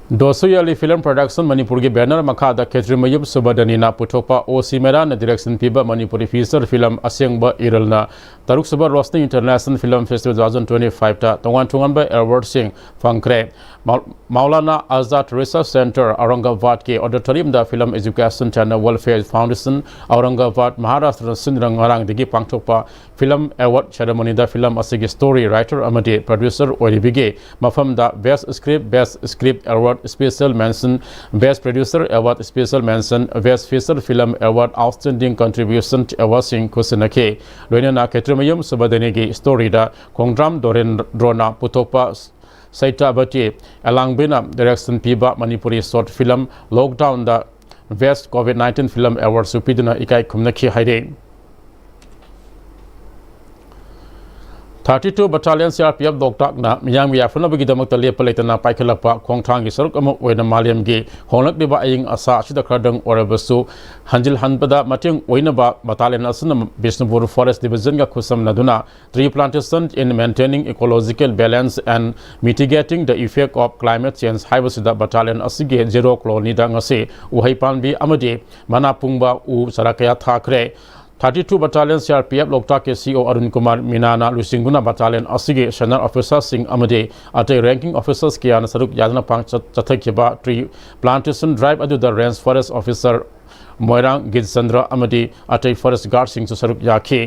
ꯗꯣꯁꯨꯌꯥꯂꯤ ꯐꯤꯂꯝ ꯄ꯭ꯔꯣꯗꯛꯁꯟ ꯃꯅꯤꯄꯨꯔꯒꯤ ꯕꯦꯅꯔ ꯃꯈꯥꯗ ꯈꯦꯇ꯭ꯔꯤꯃꯌꯨꯝ ꯁꯨꯕꯗꯅꯤꯅ ꯄꯨꯊꯣꯛꯄ ꯑꯣ ꯁꯤ ꯃꯦꯔꯥꯅ ꯗꯤꯔꯦꯛꯁꯟ ꯄꯤꯕ ꯃꯅꯤꯄꯨꯔꯤ ꯐꯤꯆꯔ ꯐꯤꯂꯝ ꯑꯁꯦꯡꯕ ꯏꯔꯜꯅ ꯇꯔꯨꯛꯁꯨꯕ Roshni international film festival two thousand twenty ꯐꯥꯏꯚꯇ ꯇꯣꯉꯥꯟ ꯇꯣꯉꯥꯟꯕ ꯑꯦꯋꯥꯔꯗꯁꯤꯡ ꯐꯪꯈ꯭ꯔꯦ꯫ ꯃꯧ-, ꯃꯧꯂꯥꯅꯥ ꯑꯥꯖꯥꯗ ꯔꯤꯁꯔꯆ ꯁꯦꯟꯇꯔ ꯑꯧꯔꯪꯒꯥꯕꯥꯗꯀꯤ ꯑꯣꯗꯤꯇꯣꯔꯤꯌꯝꯗ film education and welfare foundation Aurangabad ꯃꯍꯥꯔꯥꯁꯇ꯭ꯔꯅ ꯁꯤꯟꯗꯨꯅ ꯉꯔꯥꯡꯗꯒꯤ ꯄꯥꯡꯊꯣꯛꯄ ꯐꯤꯂꯝ ꯑꯦꯋꯥꯔꯗ ꯁꯦꯔꯦꯃꯣꯅꯤꯗ ꯐꯤꯂꯝ ꯑꯁꯤꯒꯤ ꯁ꯭ꯇꯣꯔꯤ ꯔꯥꯏꯇꯔ ꯑꯃꯗꯤ ꯄ꯭ꯔꯣꯗ꯭ꯌꯨꯁꯔ ꯑꯣꯏꯔꯤꯕꯒꯤ ꯃꯐꯝꯗ best script, best script award special mention, best producer award special mention, best feature film award outstanding contribution ꯑꯦꯋꯥꯔꯗꯁꯤꯡ ꯈꯨꯠꯁꯤꯟꯅꯈꯤ꯫ ꯂꯣꯏꯅꯅ ꯈꯦꯇ꯭ꯔꯤꯃꯌꯨꯝ ꯁꯨꯕꯗꯅꯤꯒꯤ ꯁ꯭ꯇꯣꯔꯤꯗ ꯈꯣꯡꯗ꯭ꯔꯥꯝ ꯗꯣꯔꯦꯟꯗ꯭ꯔꯣꯅ ꯄꯨꯊꯣꯛꯄ ꯁꯩꯇꯥꯕꯇꯤ ꯑꯦꯂꯥꯡꯕꯤꯅ ꯗꯤꯔꯦꯛꯁꯟ ꯄꯤꯕ ꯃꯅꯤꯄꯨꯔꯤ ꯁꯣꯔꯠ ꯐꯤꯂꯝ ꯂꯣꯛꯗꯥꯎꯟꯗ ꯕꯦꯁ ꯀꯣꯚꯤꯗ ꯅꯥꯏꯟꯇꯤꯟ ꯐꯤꯂꯝ ꯑꯦꯋꯥꯔꯗꯁꯨ ꯄꯤꯗꯨꯅ ꯏꯀꯥꯏ ꯈꯨꯝꯅꯈꯤ ꯍꯥꯏꯔꯤ꯫ Thirty two battalion C R P F ꯂꯣꯛꯇꯥꯛꯅ ꯃꯤꯌꯥꯝꯒꯤ ꯌꯥꯏꯐꯅꯕꯒꯤꯗꯃꯛꯇ ꯂꯦꯞꯄ ꯂꯩꯇꯅ ꯄꯥꯏꯈꯠꯂꯛꯄ ꯈꯣꯡꯊꯥꯡꯒꯤ ꯁꯔꯨꯛ ꯑꯃ ꯑꯣꯏꯅ ꯃꯥꯂꯦꯝꯒꯤ ꯍꯣꯡꯂꯛꯂꯤꯕ ꯑꯏꯪ ꯑꯁꯥ ꯑꯁꯤꯗ ꯈꯔꯗꯪ ꯑꯣꯏꯔꯕꯁꯨ ꯍꯟꯖꯤꯜꯍꯟꯕꯗ ꯃꯇꯦꯡ ꯑꯣꯏꯅꯕ ꯕꯠꯇꯥꯂꯤꯌꯟ ꯑꯁꯤꯅ ꯕꯤꯁꯅꯨꯄꯨꯔ ꯐꯣꯔꯦꯁ ꯗꯤꯕꯤꯖꯟꯒ ꯈꯨꯠꯁꯝꯅꯗꯨꯅ Tree Plantation in Maintaining Ecological Balance and Mitigating the Effect of Climate Change ꯍꯥꯏꯕꯁꯤꯗ ꯕꯠꯇꯥꯂꯤꯌꯟ ꯑꯁꯤꯒꯤ ꯖꯦꯔꯣ ꯀꯣꯂꯣꯅꯤꯗ ꯉꯁꯤ ꯎꯍꯩ ꯄꯥꯝꯕꯤ ꯑꯃꯗꯤ ꯃꯅꯥ ꯄꯨꯡꯕ ꯎ ꯆꯥꯔꯥ ꯀꯌꯥ ꯊꯥꯈ꯭ꯔꯦ꯫ Thirty two battalion C R P F ꯂꯣꯛꯇꯥꯛꯀꯤ ꯁꯤ ꯏ ꯑꯣ ꯑꯔꯨꯟ ꯀꯨꯃꯥꯔ ꯃꯤꯅꯥꯅ ꯂꯨꯆꯤꯡꯗꯨꯅ ꯕꯠꯇꯥꯂꯤꯌꯟ ꯑꯁꯤꯒꯤ ꯁꯦꯅꯤꯌꯔ ꯑꯣꯐꯤꯁꯥꯔꯁꯤꯡ ꯑꯃꯗꯤ ꯑꯇꯩ ꯔꯦꯡꯀꯤꯡ ꯑꯣꯐꯤꯁꯥꯔꯁ ꯀꯌꯥꯅ ꯁꯔꯨꯛ ꯌꯥꯗꯨꯅ ꯄꯥꯡ-, ꯆꯠ-, ꯆꯠꯊꯈꯤꯕ ꯇ꯭ꯔꯤ ꯄ꯭ꯂꯥꯟꯇꯦꯁꯟ ꯗ꯭ꯔꯥꯏꯚ ꯑꯗꯨꯗ ꯔꯦꯟꯖ ꯐꯣꯔꯦꯁ ꯑꯣꯐꯤꯁꯥꯔ ꯃꯣꯏꯔꯥꯡ ꯒꯤꯔꯆꯟꯗ꯭ꯔ ꯑꯃꯗꯤ ꯑꯇꯩ ꯐꯣꯔꯦꯁ ꯒꯥꯔꯗꯁꯤꯡꯁꯨ ꯁꯔꯨꯛ ꯌꯥꯈꯤ꯫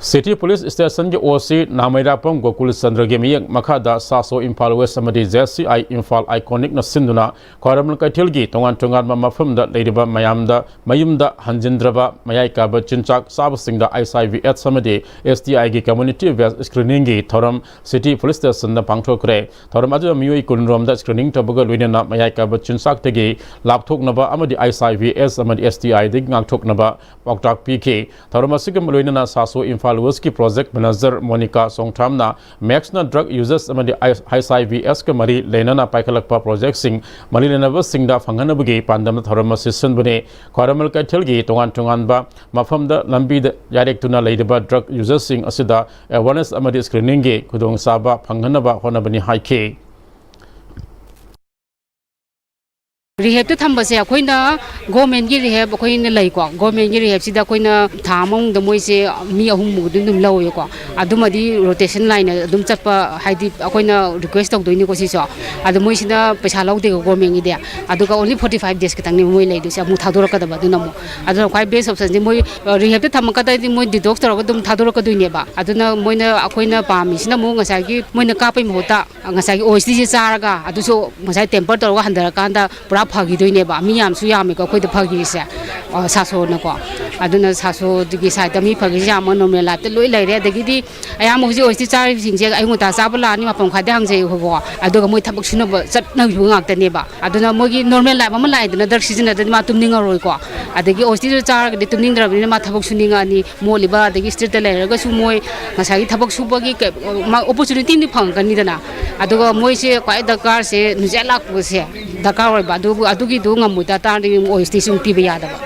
ꯁꯤꯇꯤ ꯄꯨꯂꯤꯁ ꯁ꯭ꯇꯦꯁꯟꯒꯤ ꯑꯣ ꯁꯤ ꯅꯥꯃꯩꯔꯥꯄꯝ ꯒꯣꯀꯨꯜ ꯆꯟꯗ꯭ꯔꯒꯤ ꯃꯤꯠꯌꯦꯡ ꯃꯈꯥꯗ ꯁꯥꯁꯣ ꯏꯝꯐꯥꯜ ꯋꯦꯁ ꯑꯃꯗꯤ ꯖꯦ ꯁꯤ ꯑꯥꯏ ꯏꯝꯐꯥꯜ ꯑꯥꯏꯀꯣꯅꯤꯛꯅ ꯁꯤꯟꯗꯨꯅ ꯈ꯭ꯋꯥꯏꯔꯝꯕꯟ ꯀꯩꯊꯦꯜꯒꯤ ꯇꯣꯉꯥꯟ ꯇꯣꯉꯥꯟꯕ ꯃꯐꯝꯗ ꯂꯩꯔꯤꯕ ꯃꯌꯥꯝꯗ ꯃꯌꯨꯝꯗ ꯍꯟꯖꯤꯟꯗ꯭ꯔꯕ ꯃꯌꯥꯏ ꯀꯥꯕ ꯆꯤꯟꯖꯥꯛ ꯆꯥꯕꯁꯤꯡꯗ ꯑꯩꯆ ꯑꯥꯏ ꯚꯤ ꯑꯦꯗꯁ ꯑꯃꯗꯤ ꯑꯦꯁ ꯇꯤ ꯑꯥꯏꯒꯤ ꯀꯝꯃ꯭ꯌꯨꯅꯤꯇꯤ ꯕꯦꯁ ꯁ꯭ꯀ꯭ꯔꯤꯅꯤꯡꯒꯤ ꯊꯧꯔꯝ ꯁꯤꯇꯤ ꯄꯨꯂꯤꯁ ꯁ꯭ꯇꯦꯁꯟꯗ ꯄꯥꯡꯊꯣꯛꯈ꯭ꯔꯦ꯫ ꯊꯧꯔꯝ ꯑꯗꯨꯗ ꯃꯤꯑꯣꯏ ꯀꯨꯟꯔꯣꯝꯗ ꯁ꯭ꯀ꯭ꯔꯤꯅꯤꯡ ꯇꯧꯕꯒ ꯂꯣꯏꯅꯅ ꯃꯌꯥꯏ ꯀꯥꯕ ꯆꯤꯟꯖꯥꯛꯇꯒꯤ ꯂꯥꯞꯊꯣꯛꯅꯕ ꯑꯃꯗꯤ ꯑꯩꯆ ꯑꯥꯏ ꯚꯤ ꯑꯦꯗꯁ ꯑꯃꯗꯤ ꯑꯦꯁ ꯇꯤ ꯑꯥꯏꯗꯒꯤ ꯉꯥꯛꯊꯣꯛꯅꯕ ꯄꯥꯎꯇꯥꯛ ꯄꯤꯈꯤ꯫ ꯊꯧꯔꯝ ꯑꯁꯤꯒ ꯂꯣꯏꯅꯅ ꯁꯥꯁꯣ ꯏꯝꯐꯥꯜ ꯋꯦꯁꯀꯤ project manager Monica ꯁꯣꯡꯊ꯭ꯔꯥꯝꯅ ꯃꯦꯛꯁꯅ drug users ꯑꯃꯗꯤ ꯑꯩꯆ ꯑꯥꯏ ꯚꯤ ꯑꯦꯁꯀ ꯃꯔꯤ ꯂꯩꯅꯅ ꯄꯥꯏꯈꯠꯂꯛꯄ ꯄ꯭ꯔꯣꯖꯦꯛꯁꯤꯡ ꯃꯔꯤ ꯂꯩꯅꯕꯁꯤꯡꯗ ꯐꯪꯍꯟꯅꯕꯒꯤ ꯄꯥꯟꯗꯝꯗ ꯊꯧꯔꯝ ꯑꯁꯤ ꯁꯤꯟꯕꯅꯤ꯫ ꯈ꯭ꯋꯥꯏꯔꯝꯕꯟ ꯀꯩꯊꯦꯜꯒꯤ ꯇꯣꯉꯥꯟ ꯇꯣꯉꯥꯟꯕ ꯃꯐꯝꯗ ꯂꯝꯕꯤꯗ ꯌꯥꯔꯦꯛꯇꯨꯅ ꯂꯩꯔꯤꯕ ꯗ꯭ꯔꯒ ꯌꯨꯖꯔꯁꯤꯡ ꯑꯁꯤꯗ ꯑꯦꯋꯥꯔꯅꯦꯁ ꯑꯃꯗꯤ ꯁ꯭ꯀ꯭ꯔꯤꯅꯤꯡꯒꯤ ꯈꯨꯗꯣꯡꯆꯥꯕ ꯐꯪꯍꯟꯅꯕ ꯍꯣꯠꯅꯕꯅꯤ ꯍꯥꯏꯈꯤ꯫ ꯔꯤꯍꯦꯞꯇ ꯊꯝꯕꯁꯦ ꯑꯩꯈꯣꯏꯅ ꯒꯣꯔꯃꯦꯟꯒꯤ ꯔꯤꯍꯦꯞ ꯑꯩꯈꯣꯏꯅ ꯂꯩꯀꯣ꯫ ꯒꯣꯔꯃꯦꯟꯒꯤ ꯔꯤꯍꯦꯞꯁꯤꯗ ꯑꯩꯈꯣꯏꯅ ꯊꯥ ꯑꯃ ꯃꯅꯨꯡꯗ ꯃꯣꯏꯁꯦ ꯃꯤ ꯑꯍꯨꯝꯃꯨꯛ ꯑꯗꯨꯝ, ꯑꯗꯨꯝ ꯂꯧꯋꯦꯀꯣ꯫ ꯑꯗꯨꯃꯗꯤ ꯔꯣꯇꯦꯁꯟ ꯂꯥꯏꯅ ꯑꯗꯨꯝ ꯆꯠꯄ, ꯍꯥꯏꯗꯤ ꯑꯩꯈꯣꯏꯅ ꯔꯤꯀ꯭ꯋꯦꯁ ꯇꯧꯗꯣꯏꯅꯤꯀꯣ ꯁꯤꯁꯨ꯫ ꯑꯗꯣ ꯃꯣꯏꯁꯤꯅ ꯄꯩꯁꯥ ꯂꯧꯗꯦꯀꯣ ꯒꯣꯔꯃꯦꯟꯒꯤꯗꯤ꯫ ꯑꯗꯨꯒ only forty five days ꯈꯛꯇꯪꯅꯦꯕ ꯃꯣꯏ ꯂꯩꯗꯣꯏꯁꯦ, ꯑꯃꯨꯛ ꯊꯥꯗꯣꯔꯛꯀꯗꯕ꯫ ꯑꯗꯨꯅ ꯑꯃꯨꯛ, ꯑꯗꯨꯅ ꯈ꯭ꯋꯥꯏ ꯕꯦꯁ ꯑꯣꯞꯁꯟꯁꯦ ꯃꯣꯏ ꯔꯤꯍꯦꯞꯇ ꯊꯝꯃꯀꯥꯟꯗꯗꯤ ꯃꯣꯏ ꯗꯤꯇꯣꯛꯁ ꯇꯧꯔꯒ ꯑꯗꯨꯝ ꯊꯥꯗꯣꯔꯛꯀꯗꯣꯏꯅꯦꯕ꯫ ꯑꯗꯨꯅ ꯃꯣꯏꯅ, ꯑꯩꯈꯣꯏꯅ ꯄꯥꯝꯃꯤꯁꯤꯅ ꯑꯃꯨꯛ ꯉꯁꯥꯏꯒꯤ ꯃꯣꯏꯅ ꯀꯥꯞꯄꯩ ꯃꯍꯨꯠꯇ ꯉꯁꯥꯏꯒꯤ ꯑꯣ ꯑꯦꯁ ꯇꯤꯁꯦ ꯆꯥꯔꯒ, ꯑꯗꯨꯁꯨ ꯉꯁꯥꯏ ꯇꯦꯝꯄꯔ ꯇꯧꯔꯒ ꯍꯟꯊꯔꯀꯥꯟꯗ ꯄꯨꯔꯥ ꯐꯈꯤꯗꯣꯏꯅꯦꯕ꯫ ꯃꯤ ꯌꯥꯝꯁꯨ ꯌꯥꯝꯃꯦꯀꯣ ꯑꯩꯈꯣꯏꯗ ꯐꯈꯤꯁꯦ, ꯑ, ꯁꯥꯁꯣꯅꯀꯣ꯫ ꯑꯗꯨꯅ ꯁꯥꯁꯣꯗꯨꯒꯤ ꯁꯥꯏꯠꯇ ꯃꯤ ꯐꯈꯤꯁꯦ ꯌꯥꯝꯕ, ꯅꯣꯔꯃꯦꯜ ꯂꯥꯏꯐꯇ ꯂꯣꯏ ꯂꯩꯔꯦ꯫ ꯑꯗꯒꯤꯗꯤ ꯑꯌꯥꯝꯕ ꯍꯧꯖꯤꯛ ꯑꯣ ꯑꯦꯁ ꯇꯤ ꯆꯥꯔꯤꯕꯁꯤꯡꯁꯦ ꯑꯌꯨꯛ ꯉꯟꯇꯥ ꯆꯥꯕ ꯂꯥꯛꯑꯅꯤ, ꯃꯥꯄꯟ ꯃꯈꯥꯏꯗ ꯍꯥꯡꯖꯩꯕꯀꯣ꯫ ꯑꯗꯨꯒ ꯃꯣꯏ ꯊꯕꯛ ꯁꯨꯅꯕ ꯆꯠꯅꯕꯤꯕ ꯉꯥꯛꯇꯅꯦꯕ꯫ ꯑꯗꯨꯅ ꯃꯣꯏꯒꯤ ꯅꯣꯔꯃꯦꯜ ꯂꯥꯏꯐ ꯑꯃ ꯂꯥꯛꯏꯗꯅ ꯗ꯭ꯔꯒ ꯁꯤꯖꯤꯟꯅꯗ꯭ꯔꯗꯤ ꯃꯥ ꯇꯨꯝꯅꯤꯡꯉꯔꯣꯏꯀꯣ꯫ ꯑꯗꯒꯤ ꯑꯣ ꯑꯦꯁ ꯇꯤꯗꯨ ꯆꯥꯔꯒꯗꯤ ꯇꯨꯝꯅꯤꯡꯗ꯭ꯔꯕꯅꯤꯅ ꯃꯥ ꯊꯕꯛ ꯁꯨꯅꯤꯡꯉꯛꯑꯅꯤ, ꯃꯣꯠꯂꯤꯕ ꯑꯗꯒꯤ ꯁ꯭ꯇ꯭ꯔꯤꯠꯇ ꯂꯩꯔꯒꯁꯨ ꯃꯣꯏ ꯉꯁꯥꯏꯒꯤ ꯊꯕꯛ ꯁꯨꯕꯒꯤ ꯀꯩ-, ꯃꯥ ꯑꯣꯄꯣꯔꯆꯨꯅꯤꯇꯤ ꯑꯃꯗꯤ ꯐꯪꯉꯛꯀꯅꯤꯗꯅ꯫ ꯑꯗꯨꯒ ꯃꯣꯏꯁꯦ ꯈ꯭ꯋꯥꯏ ꯗꯔꯀꯥꯔꯁꯦ ꯅꯨꯡꯖꯥꯛ ꯂꯥꯛꯄꯁꯦ ꯗꯔꯀꯥꯔ ꯑꯣꯏꯕ꯫ ꯑꯗꯨꯕꯨ, ꯑꯗꯨꯒꯤꯗꯨ ꯉꯝꯃꯣꯏꯗ ꯇꯥꯔꯗꯤ ꯑꯣ ꯑꯦꯁ ꯇꯤꯁꯨ ꯑꯃꯨꯛ ꯄꯤꯕ ꯌꯥꯗꯕ꯫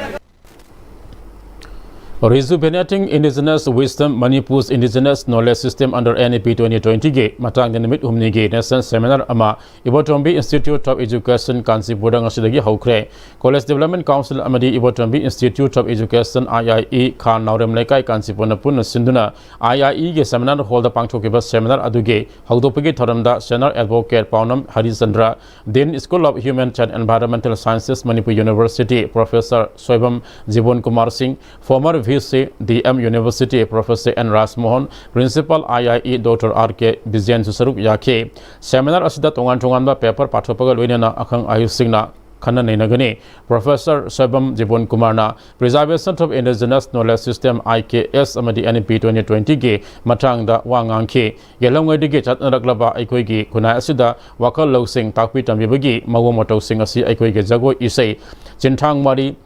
Rejuvenating Indigenous Wisdom, Manipur's Indigenous Knowledge System under N E P twenty twenty ꯒꯤ ꯃꯇꯥꯡꯗ ꯅꯨꯃꯤꯠ ꯍꯨꯝꯅꯤꯒꯤ ꯅꯦꯁꯅꯦꯜ ꯁꯦꯃꯤꯅꯥꯔ ꯑꯃ ꯏꯕꯣꯇꯣꯝꯕꯤ ꯏꯟꯁꯇꯤꯇ꯭ꯌꯨꯠ ꯑꯣꯐ ꯑꯦꯖꯨꯀꯦꯁꯟ ꯀꯥꯟꯆꯤꯄꯨꯔꯗ ꯉꯁꯤꯗꯒꯤ ꯍꯧꯈ꯭ꯔꯦ꯫ ꯀꯣꯂꯦꯖ ꯗꯤꯕꯦꯂꯞꯃꯦꯟ ꯀꯥꯎꯟꯁꯤꯜ ꯑꯃꯗꯤ ꯏꯕꯣꯇꯣꯝꯕꯤ institute of education, I I E, ꯈꯥ ꯅꯥꯎꯔꯦꯝ ꯂꯩꯀꯥꯏ ꯀꯥꯟꯆꯤꯄꯨꯔꯅ ꯄꯨꯟꯅ ꯁꯤꯟꯗꯨꯅ ꯑꯥꯏ ꯑꯥꯏ ꯏꯒꯤ ꯁꯦꯃꯤꯅꯥꯔ ꯍꯣꯜꯗ ꯄꯥꯡꯊꯣꯛꯈꯤꯕ ꯁꯦꯃꯤꯅꯥꯔ ꯑꯗꯨꯒꯤ ꯍꯧꯗꯣꯛꯄꯒꯤ ꯊꯧꯔꯝꯗ senior advocate Paonam Harichandra, Dean School of Human and Environmental Sciences, Manipur University, Professor Soibam Jibon Kumar Singh, former V C, D M University, Professor N ꯔꯥꯖꯃꯣꯍꯟ, Principal I I E Doctor R K ꯕꯤꯖꯌꯟꯁꯨ ꯁꯔꯨꯛ ꯌꯥꯈꯤ꯫ ꯁꯦꯃꯤꯅꯥꯔ ꯑꯁꯤꯗ ꯇꯣꯉꯥꯟ ꯇꯣꯉꯥꯟꯕ ꯄꯦꯄꯔ ꯄꯥꯊꯣꯛꯄꯒ ꯂꯣꯏꯅꯅ ꯑꯈꯪ ꯑꯍꯩꯁꯤꯡꯅ ꯈꯟꯅ ꯅꯩꯅꯒꯅꯤ꯫ ꯄ꯭ꯔꯣꯐꯦꯁꯔ ꯁꯣꯏꯕꯝ ꯖꯤꯕꯣꯟ ꯀꯨꯃꯥꯔꯅ Preservation of Indigenous Knowledge System, I K S, ꯑꯃꯗꯤ N E P twenty twenty ꯒꯤ ꯃꯇꯥꯡꯗ ꯋꯥ ꯉꯥꯡꯈꯤ꯫ ꯌꯦꯜꯍꯧꯉꯩꯗꯒꯤ ꯆꯠꯅꯔꯛꯂꯕ ꯑꯩꯈꯣꯏꯒꯤ ꯈꯨꯟꯅꯥꯏ ꯑꯁꯤꯗ ꯋꯥꯈꯜ ꯂꯧꯁꯤꯡ ꯇꯥꯛꯄꯤ ꯇꯝꯕꯤꯕꯒꯤ ꯃꯑꯣꯡ ꯃꯇꯧꯁꯤꯡ ꯑꯁꯤ ꯑꯩꯈꯣꯏꯒꯤ ꯖꯒꯣꯏ ꯏꯁꯩ, ꯆꯤꯟꯊꯥꯡ ꯋꯥꯔꯤ,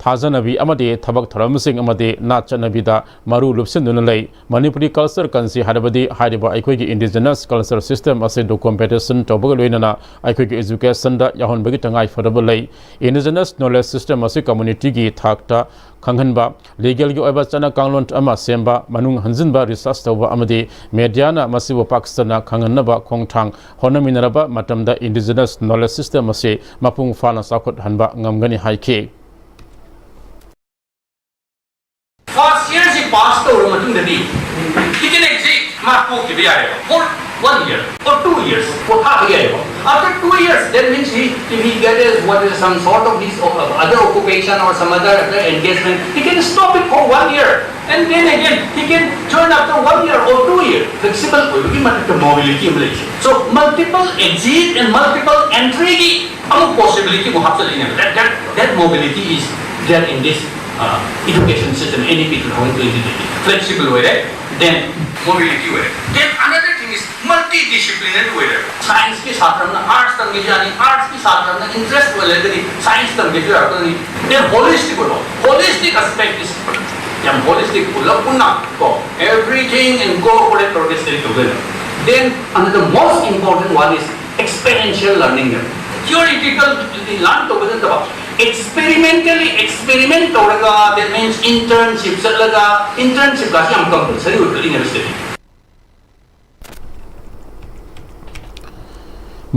ꯊꯥꯖꯅꯕꯤ ꯑꯃꯗꯤ ꯊꯕꯛ ꯊꯧꯔꯝꯁꯤꯡ ꯑꯃꯗꯤ ꯅꯥꯠ ꯆꯠꯅꯕꯤꯗ ꯃꯔꯨ ꯂꯨꯞꯁꯤꯟꯗꯨꯅ ꯂꯩ꯫ ꯃꯅꯤꯄꯨꯔꯤ ꯀꯜꯆꯔ ꯀꯟꯁꯤ ꯍꯥꯏꯔꯕꯗꯤ ꯍꯥꯏꯔꯤꯕ ꯑꯩꯈꯣꯏꯒꯤ ꯏꯟꯗꯤꯖꯤꯅꯁ ꯀꯜꯆꯔ ꯁꯤꯁꯇꯦꯝ ꯑꯁꯤꯗ ꯀꯣꯝꯄꯤꯇꯤꯁꯟ ꯇꯧꯕꯒ ꯂꯣꯏꯅꯅ ꯑꯩꯈꯣꯏꯒꯤ ꯏꯖꯨꯀꯦꯁꯟꯗ ꯌꯥꯎꯍꯟꯕꯒꯤ ꯇꯉꯥꯏ ꯐꯗꯕ ꯂꯩ꯫ ꯏꯟꯗꯤꯖꯤꯅꯁ ꯅꯣꯂꯦꯖ ꯁꯤꯁꯇꯦꯝ ꯑꯁꯤ ꯀꯝꯃꯨꯅꯤꯇꯤꯒꯤ ꯊꯥꯛꯇ ꯈꯪꯍꯟꯕ, ꯂꯤꯒꯦꯜꯒꯤ ꯑꯣꯏꯕ ꯆꯠꯅ ꯀꯥꯡꯂꯣꯟ ꯑꯃ ꯁꯦꯝꯕ, ꯃꯅꯨꯡ ꯍꯟꯖꯤꯟꯕ, ꯔꯤꯁꯔꯁ ꯇꯧꯕ ꯑꯃꯗꯤ ꯃꯦꯗꯤꯌꯥꯅ ꯃꯁꯤꯕꯨ ꯄꯥꯛ ꯁꯟꯅ ꯈꯪꯍꯟꯅꯕ ꯈꯣꯡꯊꯥꯡ ꯍꯣꯠꯅꯃꯤꯟꯅꯔꯕ ꯃꯇꯝꯗ ꯏꯟꯗꯤꯖꯤꯅꯁ ꯅꯣꯂꯦꯖ ꯁꯤꯁꯇꯦꯝ ꯑꯁꯤ ꯃꯄꯨꯡ ꯐꯥꯅ ꯆꯥꯎꯈꯠꯍꯟꯕ ꯉꯝꯒꯅꯤ ꯍꯥꯏꯈꯤ꯫ First year ꯁꯤ pass ꯇꯧꯔꯕ ꯃꯇꯨꯡꯗꯗꯤ he can exit, ꯃꯥ ꯊꯣꯛꯈꯤꯕ ꯌꯥꯔꯦꯕ, for one year or two years ꯄꯣꯊꯥꯕ ꯌꯥꯏꯕ꯫ After two years, that means he, if he get a, what is some sort of his, uh, other occupation or some other, other engagement, he can stop it for one year and then again he can join after one year or two year. Flexible ꯑꯣꯏꯕꯒꯤ ꯃꯊꯛꯇ mobility ꯑꯃ ꯂꯩꯁꯦ꯫ So multiple exit and multiple entry ꯒꯤ ꯑꯃꯨꯛ possibility ꯑꯃꯨꯛ ꯍꯥꯞꯆꯜꯂꯛꯏꯅꯦꯕ꯫ That, that, that mobility is there in this, uh, education system, N E P two thousand twenty three. Flexible ꯑꯣꯏꯔꯦ, then mobility ꯑꯣꯏꯔꯦ, then another thing is multidisciplinary ꯑꯣꯏꯔꯦ꯫ Science ꯀꯤ ꯁꯥꯇ꯭ꯔ ꯑꯃꯅ arts ꯇꯝꯒꯦꯁꯨ ꯌꯥꯅꯤ, arts ꯀꯤ ꯁꯥꯇ꯭ꯔ ꯑꯃꯅ interest ꯑꯣꯏꯔꯒꯗꯤ science ꯇꯝꯒꯦꯁꯨ ꯌꯥꯔꯛꯀꯅꯤ꯫ Then holistic ꯑꯣꯏꯕ, holistic aspect is ꯌꯥꯝ holistic, ꯄꯨꯂꯞ ꯄꯨꯟꯅ ꯀꯣ, everything incorporate ꯇꯧꯔꯒ study ꯇꯧꯗꯣꯏꯅꯦ꯫ Then another most important one is experiential learning ꯅꯦ꯫ Theoretical learn ꯇꯧꯕ ꯅꯠꯇꯕ, experimentally experiment ꯇꯧꯔꯒ, that means internship ꯆꯠꯂꯒ, internship ꯀꯥꯁꯤ ꯌꯥꯝ compulsory ꯑꯣꯏꯕ university꯫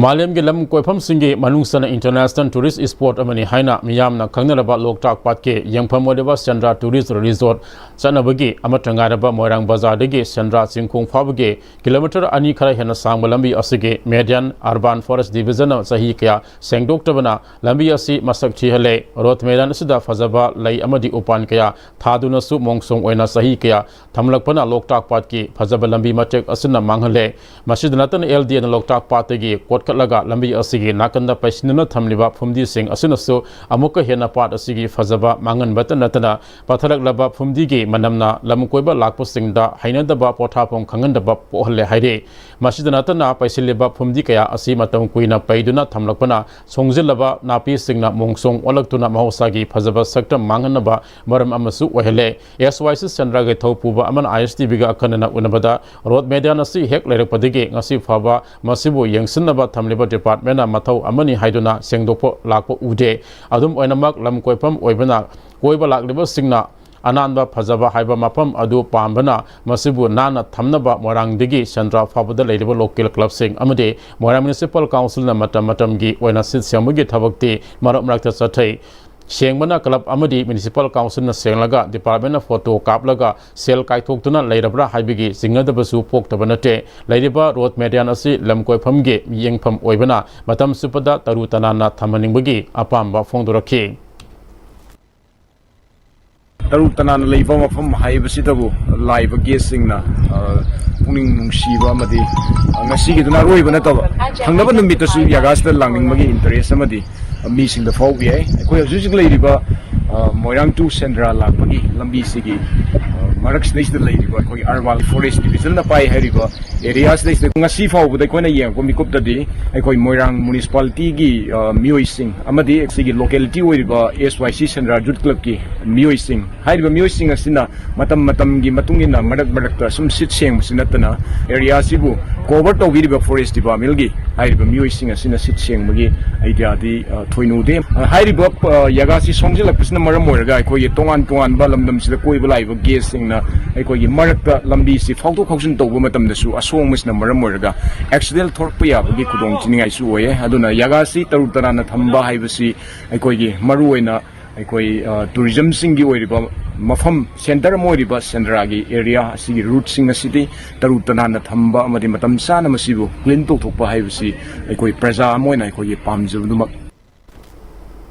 ꯃꯥꯂꯦꯝꯒꯤ ꯂꯝ ꯀꯣꯏꯐꯝꯁꯤꯡꯒꯤ ꯃꯅꯨꯡ ꯆꯟꯅ international tourist spot ꯑꯃꯅꯤ ꯍꯥꯏꯅ ꯃꯤꯌꯥꯝꯅ ꯈꯪꯅꯔꯕ ꯂꯣꯛꯇꯥꯛ ꯄꯥꯠꯀꯤ ꯌꯦꯡꯐꯝ ꯑꯣꯏꯔꯤꯕ ꯁꯦꯟꯗ꯭ꯔꯥ tourist resort ꯆꯠꯅꯕꯒꯤ ꯑꯃꯠꯇ ꯉꯥꯏꯔꯕ ꯃꯣꯏꯔꯥꯡ ꯕꯖꯥꯔꯗꯒꯤ ꯁꯦꯟꯗ꯭ꯔꯥ ꯆꯤꯡꯈꯣꯡ ꯐꯥꯎꯕꯒꯤ ꯀꯤꯂꯣꯃꯤꯇꯔ ꯑꯅꯤ ꯈꯔ ꯍꯦꯟꯅ ꯁꯥꯡꯕ ꯂꯝꯕꯤ ꯑꯁꯤꯒꯤ Median Urban Forest Division ꯅ ꯆꯍꯤ ꯀꯌꯥ ꯁꯦꯡꯗꯣꯛꯇꯕꯅ ꯂꯝꯕꯤ ꯑꯁꯤ ꯃꯁꯛ ꯊꯤꯍꯜꯂꯦ꯫ Road Median ꯑꯁꯤꯗ ꯐꯖꯕ ꯂꯩ ꯑꯃꯗꯤ ꯎꯄꯥꯟ ꯀꯌꯥ ꯊꯥꯗꯨꯅꯁꯨ ꯃꯣꯡꯁꯣꯡ ꯑꯣꯏꯅ ꯆꯍꯤ ꯀꯌꯥ ꯊꯝꯂꯛꯄꯅ ꯂꯣꯛꯇꯥꯛ ꯄꯥꯠꯀꯤ ꯐꯖꯕ ꯂꯝꯕꯤ ꯃꯇꯦꯛ ꯑꯁꯤꯅ ꯃꯥꯡꯍꯜꯂꯦ꯫ ꯃꯁꯤꯗ ꯅꯠꯇꯅ L D N ꯂꯣꯛꯇꯥꯛ ꯄꯥꯠꯇꯒꯤ ꯀꯣꯠ ꯀꯠꯂꯒ ꯂꯝꯕꯤ ꯑꯁꯤꯒꯤ ꯅꯥꯀꯟꯗ ꯄꯩꯁꯤꯟꯗꯨꯅ ꯊꯝꯂꯤꯕ ꯐꯨꯝꯗꯤꯁꯤꯡ ꯑꯁꯤꯅꯁꯨ ꯑꯃꯨꯛꯀ ꯍꯦꯟꯅ ꯄꯥꯠ ꯑꯁꯤꯒꯤ ꯐꯖꯕ ꯃꯥꯡꯍꯟꯕꯇ ꯅꯠꯇꯅ, ꯄꯠꯊꯔꯛꯂꯕ ꯐꯨꯝꯗꯤꯒꯤ ꯃꯅꯝꯅ ꯂꯝ ꯀꯣꯏꯕ ꯂꯥꯛꯄꯁꯤꯡꯗ ꯍꯩꯅꯗꯕ ꯄꯣꯊꯥꯐꯝ ꯈꯪꯍꯟꯗꯕ ꯄꯣꯛꯍꯜꯂꯦ ꯍꯥꯏꯔꯤ꯫ ꯃꯁꯤꯗ ꯅꯠꯇꯅ, ꯄꯩꯁꯤꯜꯂꯤꯕ ꯐꯨꯝꯗꯤ ꯀꯌꯥ ꯑꯁꯤ ꯃꯇꯝ ꯀꯨꯏꯅ ꯄꯩꯗꯨꯅ ꯊꯝꯂꯛꯄꯅ ꯁꯣꯡꯖꯤꯜꯂꯕ ꯅꯥꯄꯤꯁꯤꯡꯅ ꯃꯣꯡꯁꯣꯡ ꯑꯣꯜꯂꯛꯇꯨꯅ ꯃꯍꯧꯁꯥꯒꯤ ꯐꯖꯕ ꯁꯛꯇꯝ ꯃꯥꯡꯍꯟꯅꯕ ꯃꯔꯝ ꯑꯃꯁꯨ ꯑꯣꯏꯍꯜꯂꯦ꯫ ꯑꯦꯁ ꯋꯥꯏ ꯁꯤ ꯁꯦꯟꯗ꯭ꯔꯥꯒꯤ ꯊꯧꯄꯨꯕ ꯑꯃꯅ ꯑꯥꯏ ꯑꯦꯁ ꯇꯤ ꯚꯤꯒ ꯑꯈꯟꯅꯅ ꯎꯅꯕꯗ, ꯔꯣꯗ ꯃꯦꯗꯤꯌꯥꯟ ꯑꯁꯤ ꯍꯦꯛ ꯂꯩꯔꯛꯄꯗꯒꯤ ꯉꯁꯤ ꯐꯥꯎꯕ ꯃꯁꯤꯕꯨ ꯌꯦꯡꯁꯤꯟꯅꯕ ꯊꯝꯂꯤꯕ ꯗꯤꯄꯥꯔꯠꯃꯦꯟꯅ ꯃꯊꯧ ꯑꯃꯅꯤ ꯍꯥꯏꯗꯨꯅ ꯁꯦꯡꯗꯣꯛꯄ ꯂꯥꯛꯄ ꯎꯗꯦ꯫ ꯑꯗꯨꯝ ꯑꯣꯏꯅꯃꯛ, ꯂꯝ ꯀꯣꯏꯐꯝ ꯑꯣꯏꯕꯅ ꯀꯣꯏꯕ ꯂꯥꯛꯂꯤꯕꯁꯤꯡꯅ ꯑꯅꯥꯟꯕ ꯐꯖꯕ ꯍꯥꯏꯕ ꯃꯐꯝ ꯑꯗꯨ ꯄꯥꯝꯕꯅ ꯃꯁꯤꯕꯨ ꯅꯥꯟꯅ ꯊꯝꯅꯕ ꯃꯣꯏꯔꯥꯡꯗꯒꯤ ꯁꯦꯟꯗ꯭ꯔꯥ ꯐꯥꯎꯕꯗ ꯂꯩꯔꯤꯕ ꯂꯣꯀꯦꯜ ꯀ꯭ꯂꯕꯁꯤꯡ ꯑꯃꯗꯤ ꯃꯣꯏꯔꯥꯡ ꯃ꯭ꯌꯨꯅꯤꯁꯤꯄꯥꯜ ꯀꯥꯎꯟꯁꯤꯜꯅ ꯃꯇꯝ ꯃꯇꯝꯒꯤ ꯑꯣꯏꯅ ꯁꯤꯠ ꯁꯦꯡꯕꯒꯤ ꯊꯕꯛꯇꯤ ꯃꯔꯛ ꯃꯔꯛꯇ ꯆꯠꯊꯩ꯫ ꯁꯦꯡꯕꯅ ꯀ꯭ꯂꯕ ꯑꯃꯗꯤ ꯃ꯭ꯌꯨꯅꯤꯁꯤꯄꯥꯜ ꯀꯥꯎꯟꯁꯤꯜꯅ ꯁꯦꯡꯂꯒ ꯗꯤꯄꯥꯔꯠꯃꯦꯟꯅ ꯐꯣꯇꯣ ꯀꯥꯞꯂꯒ ꯁꯦꯜ ꯀꯥꯏꯊꯣꯛꯇꯨꯅ ꯂꯩꯔꯕ꯭ꯔꯥ ꯍꯥꯏꯕꯒꯤ ꯆꯤꯡꯅꯗꯕꯁꯨ ꯄꯣꯛꯇꯕ ꯅꯠꯇꯦ꯫ ꯂꯩꯔꯤꯕ ꯔꯣꯗ ꯃꯦꯗꯤꯌꯥꯟ ꯑꯁꯤ ꯂꯝ ꯀꯣꯏꯐꯝꯒꯤ ꯃꯤꯠꯌꯦꯡꯐꯝ ꯑꯣꯏꯕꯅ ꯃꯇꯝ ꯆꯨꯞꯄꯗ ꯇꯔꯨ ꯇꯅꯥꯟꯅ ꯊꯝꯍꯟꯅꯤꯡꯕꯒꯤ ꯑꯄꯥꯝꯕ ꯐꯣꯡꯗꯣꯔꯛꯈꯤ꯫ ꯇꯔꯨ ꯇꯅꯥꯟꯅ ꯂꯩꯕ ꯃꯐꯝ ꯍꯥꯏꯕꯁꯤꯗꯕꯨ ꯂꯥꯛꯏꯕ ꯒꯦꯁꯁꯤꯡꯅ, ꯑ, ꯄꯨꯛꯅꯤꯡ ꯅꯨꯡꯁꯤꯕ ꯑꯃꯗꯤ, ꯑ, ꯉꯁꯤꯒꯤꯗꯨꯅ ꯑꯔꯣꯏꯕ ꯅꯠꯇꯕ, ꯊꯪꯅꯕ ꯅꯨꯃꯤꯠꯇꯁꯨ ꯌꯥꯒꯥꯁꯤꯗ ꯂꯥꯛꯅꯤꯡꯕꯒꯤ ꯏꯟꯇꯔꯦꯁ ꯑꯃꯗꯤ ꯃꯤꯁꯤꯡꯗ ꯐꯥꯎꯕ ꯌꯥꯏ꯫ ꯑꯩꯈꯣꯏ ꯍꯧꯖꯤꯛ ꯍꯧꯖꯤꯛ ꯂꯩꯔꯤꯕ, ꯑ, ꯃꯣꯏꯔꯥꯡ to ꯁꯦꯟꯗ꯭ꯔꯥ ꯂꯥꯛꯄꯒꯤ ꯂꯝꯕꯤꯁꯤꯒꯤ, ꯑ, ꯃꯔꯛꯁꯤꯗꯩꯁꯤꯗ ꯂꯩꯔꯤꯕ ꯑꯩꯈꯣꯏꯒꯤ ꯑꯔꯕꯥꯟ ꯐꯣꯔꯦꯁ ꯗꯤꯕꯤꯖꯟꯅ ꯄꯥꯏ ꯍꯥꯏꯔꯤꯕ ꯑꯦꯔꯤꯌꯥꯁꯤꯗꯩꯁꯤꯗ ꯉꯁꯤ ꯐꯥꯎꯕꯗ ꯑꯩꯈꯣꯏꯅ ꯌꯦꯡꯉꯛꯄ ꯃꯤꯀꯨꯞꯇꯗꯤ ꯑꯩꯈꯣꯏ ꯃꯣꯏꯔꯥꯡ ꯃ꯭ꯌꯨꯅꯤꯁꯤꯄꯥꯂꯤꯇꯤꯒꯤ, ꯑ, ꯃꯤꯑꯣꯏꯁꯤꯡ ꯑꯃꯗꯤ ꯑꯁꯤꯒꯤ ꯂꯣꯀꯦꯂꯤꯇꯤ ꯑꯣꯏꯔꯤꯕ ꯑꯦꯁ ꯋꯥꯏ ꯁꯤ ꯁꯦꯟꯗ꯭ꯔꯥ ꯌꯨꯠ ꯀ꯭ꯂꯕꯀꯤ ꯃꯤꯑꯣꯏꯁꯤꯡ, ꯍꯥꯏꯔꯤꯕ ꯃꯤꯑꯣꯏꯁꯤꯡ ꯑꯁꯤꯅ ꯃꯇꯝ ꯃꯇꯝꯒꯤ ꯃꯇꯨꯡ ꯏꯟꯅ ꯃꯔꯛ ꯃꯔꯛꯇ ꯁꯨꯝ ꯁꯤꯠ ꯁꯦꯡꯕꯁꯤ ꯅꯠꯇꯅ ꯑꯦꯔꯤꯌꯥꯁꯤꯕꯨ ꯀꯣꯚꯔ ꯇꯧꯕꯤꯔꯤꯕ ꯐꯣꯔꯦꯁ ꯗꯤꯄꯥꯔꯠꯃꯦꯟꯒꯤ ꯍꯥꯏꯔꯤꯕ ꯃꯤꯑꯣꯏꯁꯤꯡ ꯑꯁꯤꯅ ꯁꯤꯠ ꯁꯦꯡꯕꯒꯤ ꯑꯥꯏꯗꯤꯌꯥꯗꯤ, ꯑ, ꯊꯣꯏꯅ ꯎꯗꯦ꯫ ꯑ, ꯍꯥꯏꯔꯤꯕ, ꯑ, ꯖꯒꯥꯁꯤ ꯁꯣꯡꯖꯤꯜꯂꯛꯄꯁꯤꯅ ꯃꯔꯝ ꯑꯣꯏꯔꯒ ꯑꯩꯈꯣꯏꯒꯤ ꯇꯣꯉꯥꯟ ꯇꯣꯉꯥꯟꯕ ꯂꯝꯗꯝꯁꯤꯗ ꯀꯣꯏꯕ ꯂꯥꯛꯏꯕ ꯒꯦꯁꯁꯤꯡꯅ ꯑꯩꯈꯣꯏꯒꯤ ꯃꯔꯛꯇ ꯂꯝꯕꯤꯁꯤ ꯐꯥꯎꯗꯣꯛ ꯐꯥꯎꯖꯤꯟ ꯇꯧꯕ ꯃꯇꯝꯗꯁꯨ ꯑꯁꯣꯡꯕꯁꯤꯅ ꯃꯔꯝ ꯑꯣꯏꯔꯒ ꯑꯦꯛꯁꯤꯗꯦꯟ ꯊꯣꯛꯂꯛꯄ ꯌꯥꯕꯒꯤ ꯈꯨꯗꯣꯡ ꯊꯤꯅꯤꯡꯉꯥꯏꯁꯨ ꯑꯣꯏꯌꯦ꯫ ꯑꯗꯨꯅ ꯖꯒꯥꯁꯤ ꯇꯔꯨ ꯇꯅꯥꯟꯅ ꯊꯝꯕ ꯍꯥꯏꯕꯁꯤ ꯑꯩꯈꯣꯏꯒꯤ ꯃꯔꯨꯑꯣꯏꯅ ꯑꯩꯈꯣꯏ, ꯑ, ꯇꯨꯔꯤꯖꯝꯁꯤꯡꯒꯤ ꯑꯣꯏꯔꯤꯕ ꯃꯐꯝ, ꯁꯦꯟꯇꯔ ꯑꯃ ꯑꯣꯏꯔꯤꯕ ꯁꯦꯟꯗ꯭ꯔꯥꯒꯤ ꯑꯦꯔꯤꯌꯥ ꯑꯁꯤꯒꯤ ꯔꯨꯠꯁꯤꯡ ꯑꯁꯤꯗꯤ ꯇꯔꯨ ꯇꯅꯥꯟꯅ ꯊꯝꯕ ꯑꯃꯗꯤ ꯃꯇꯝ ꯆꯥꯅ ꯃꯁꯤꯕꯨ ꯀ꯭ꯂꯤꯟ ꯇꯧꯊꯣꯛꯄ ꯍꯥꯏꯕꯁꯤ ꯑꯩꯈꯣꯏ ꯄ꯭ꯔꯖꯥ ꯑꯃ ꯑꯣꯏꯅ ꯑꯩꯈꯣꯏꯒꯤ ꯄꯥꯝꯖꯕꯗꯨꯃꯛ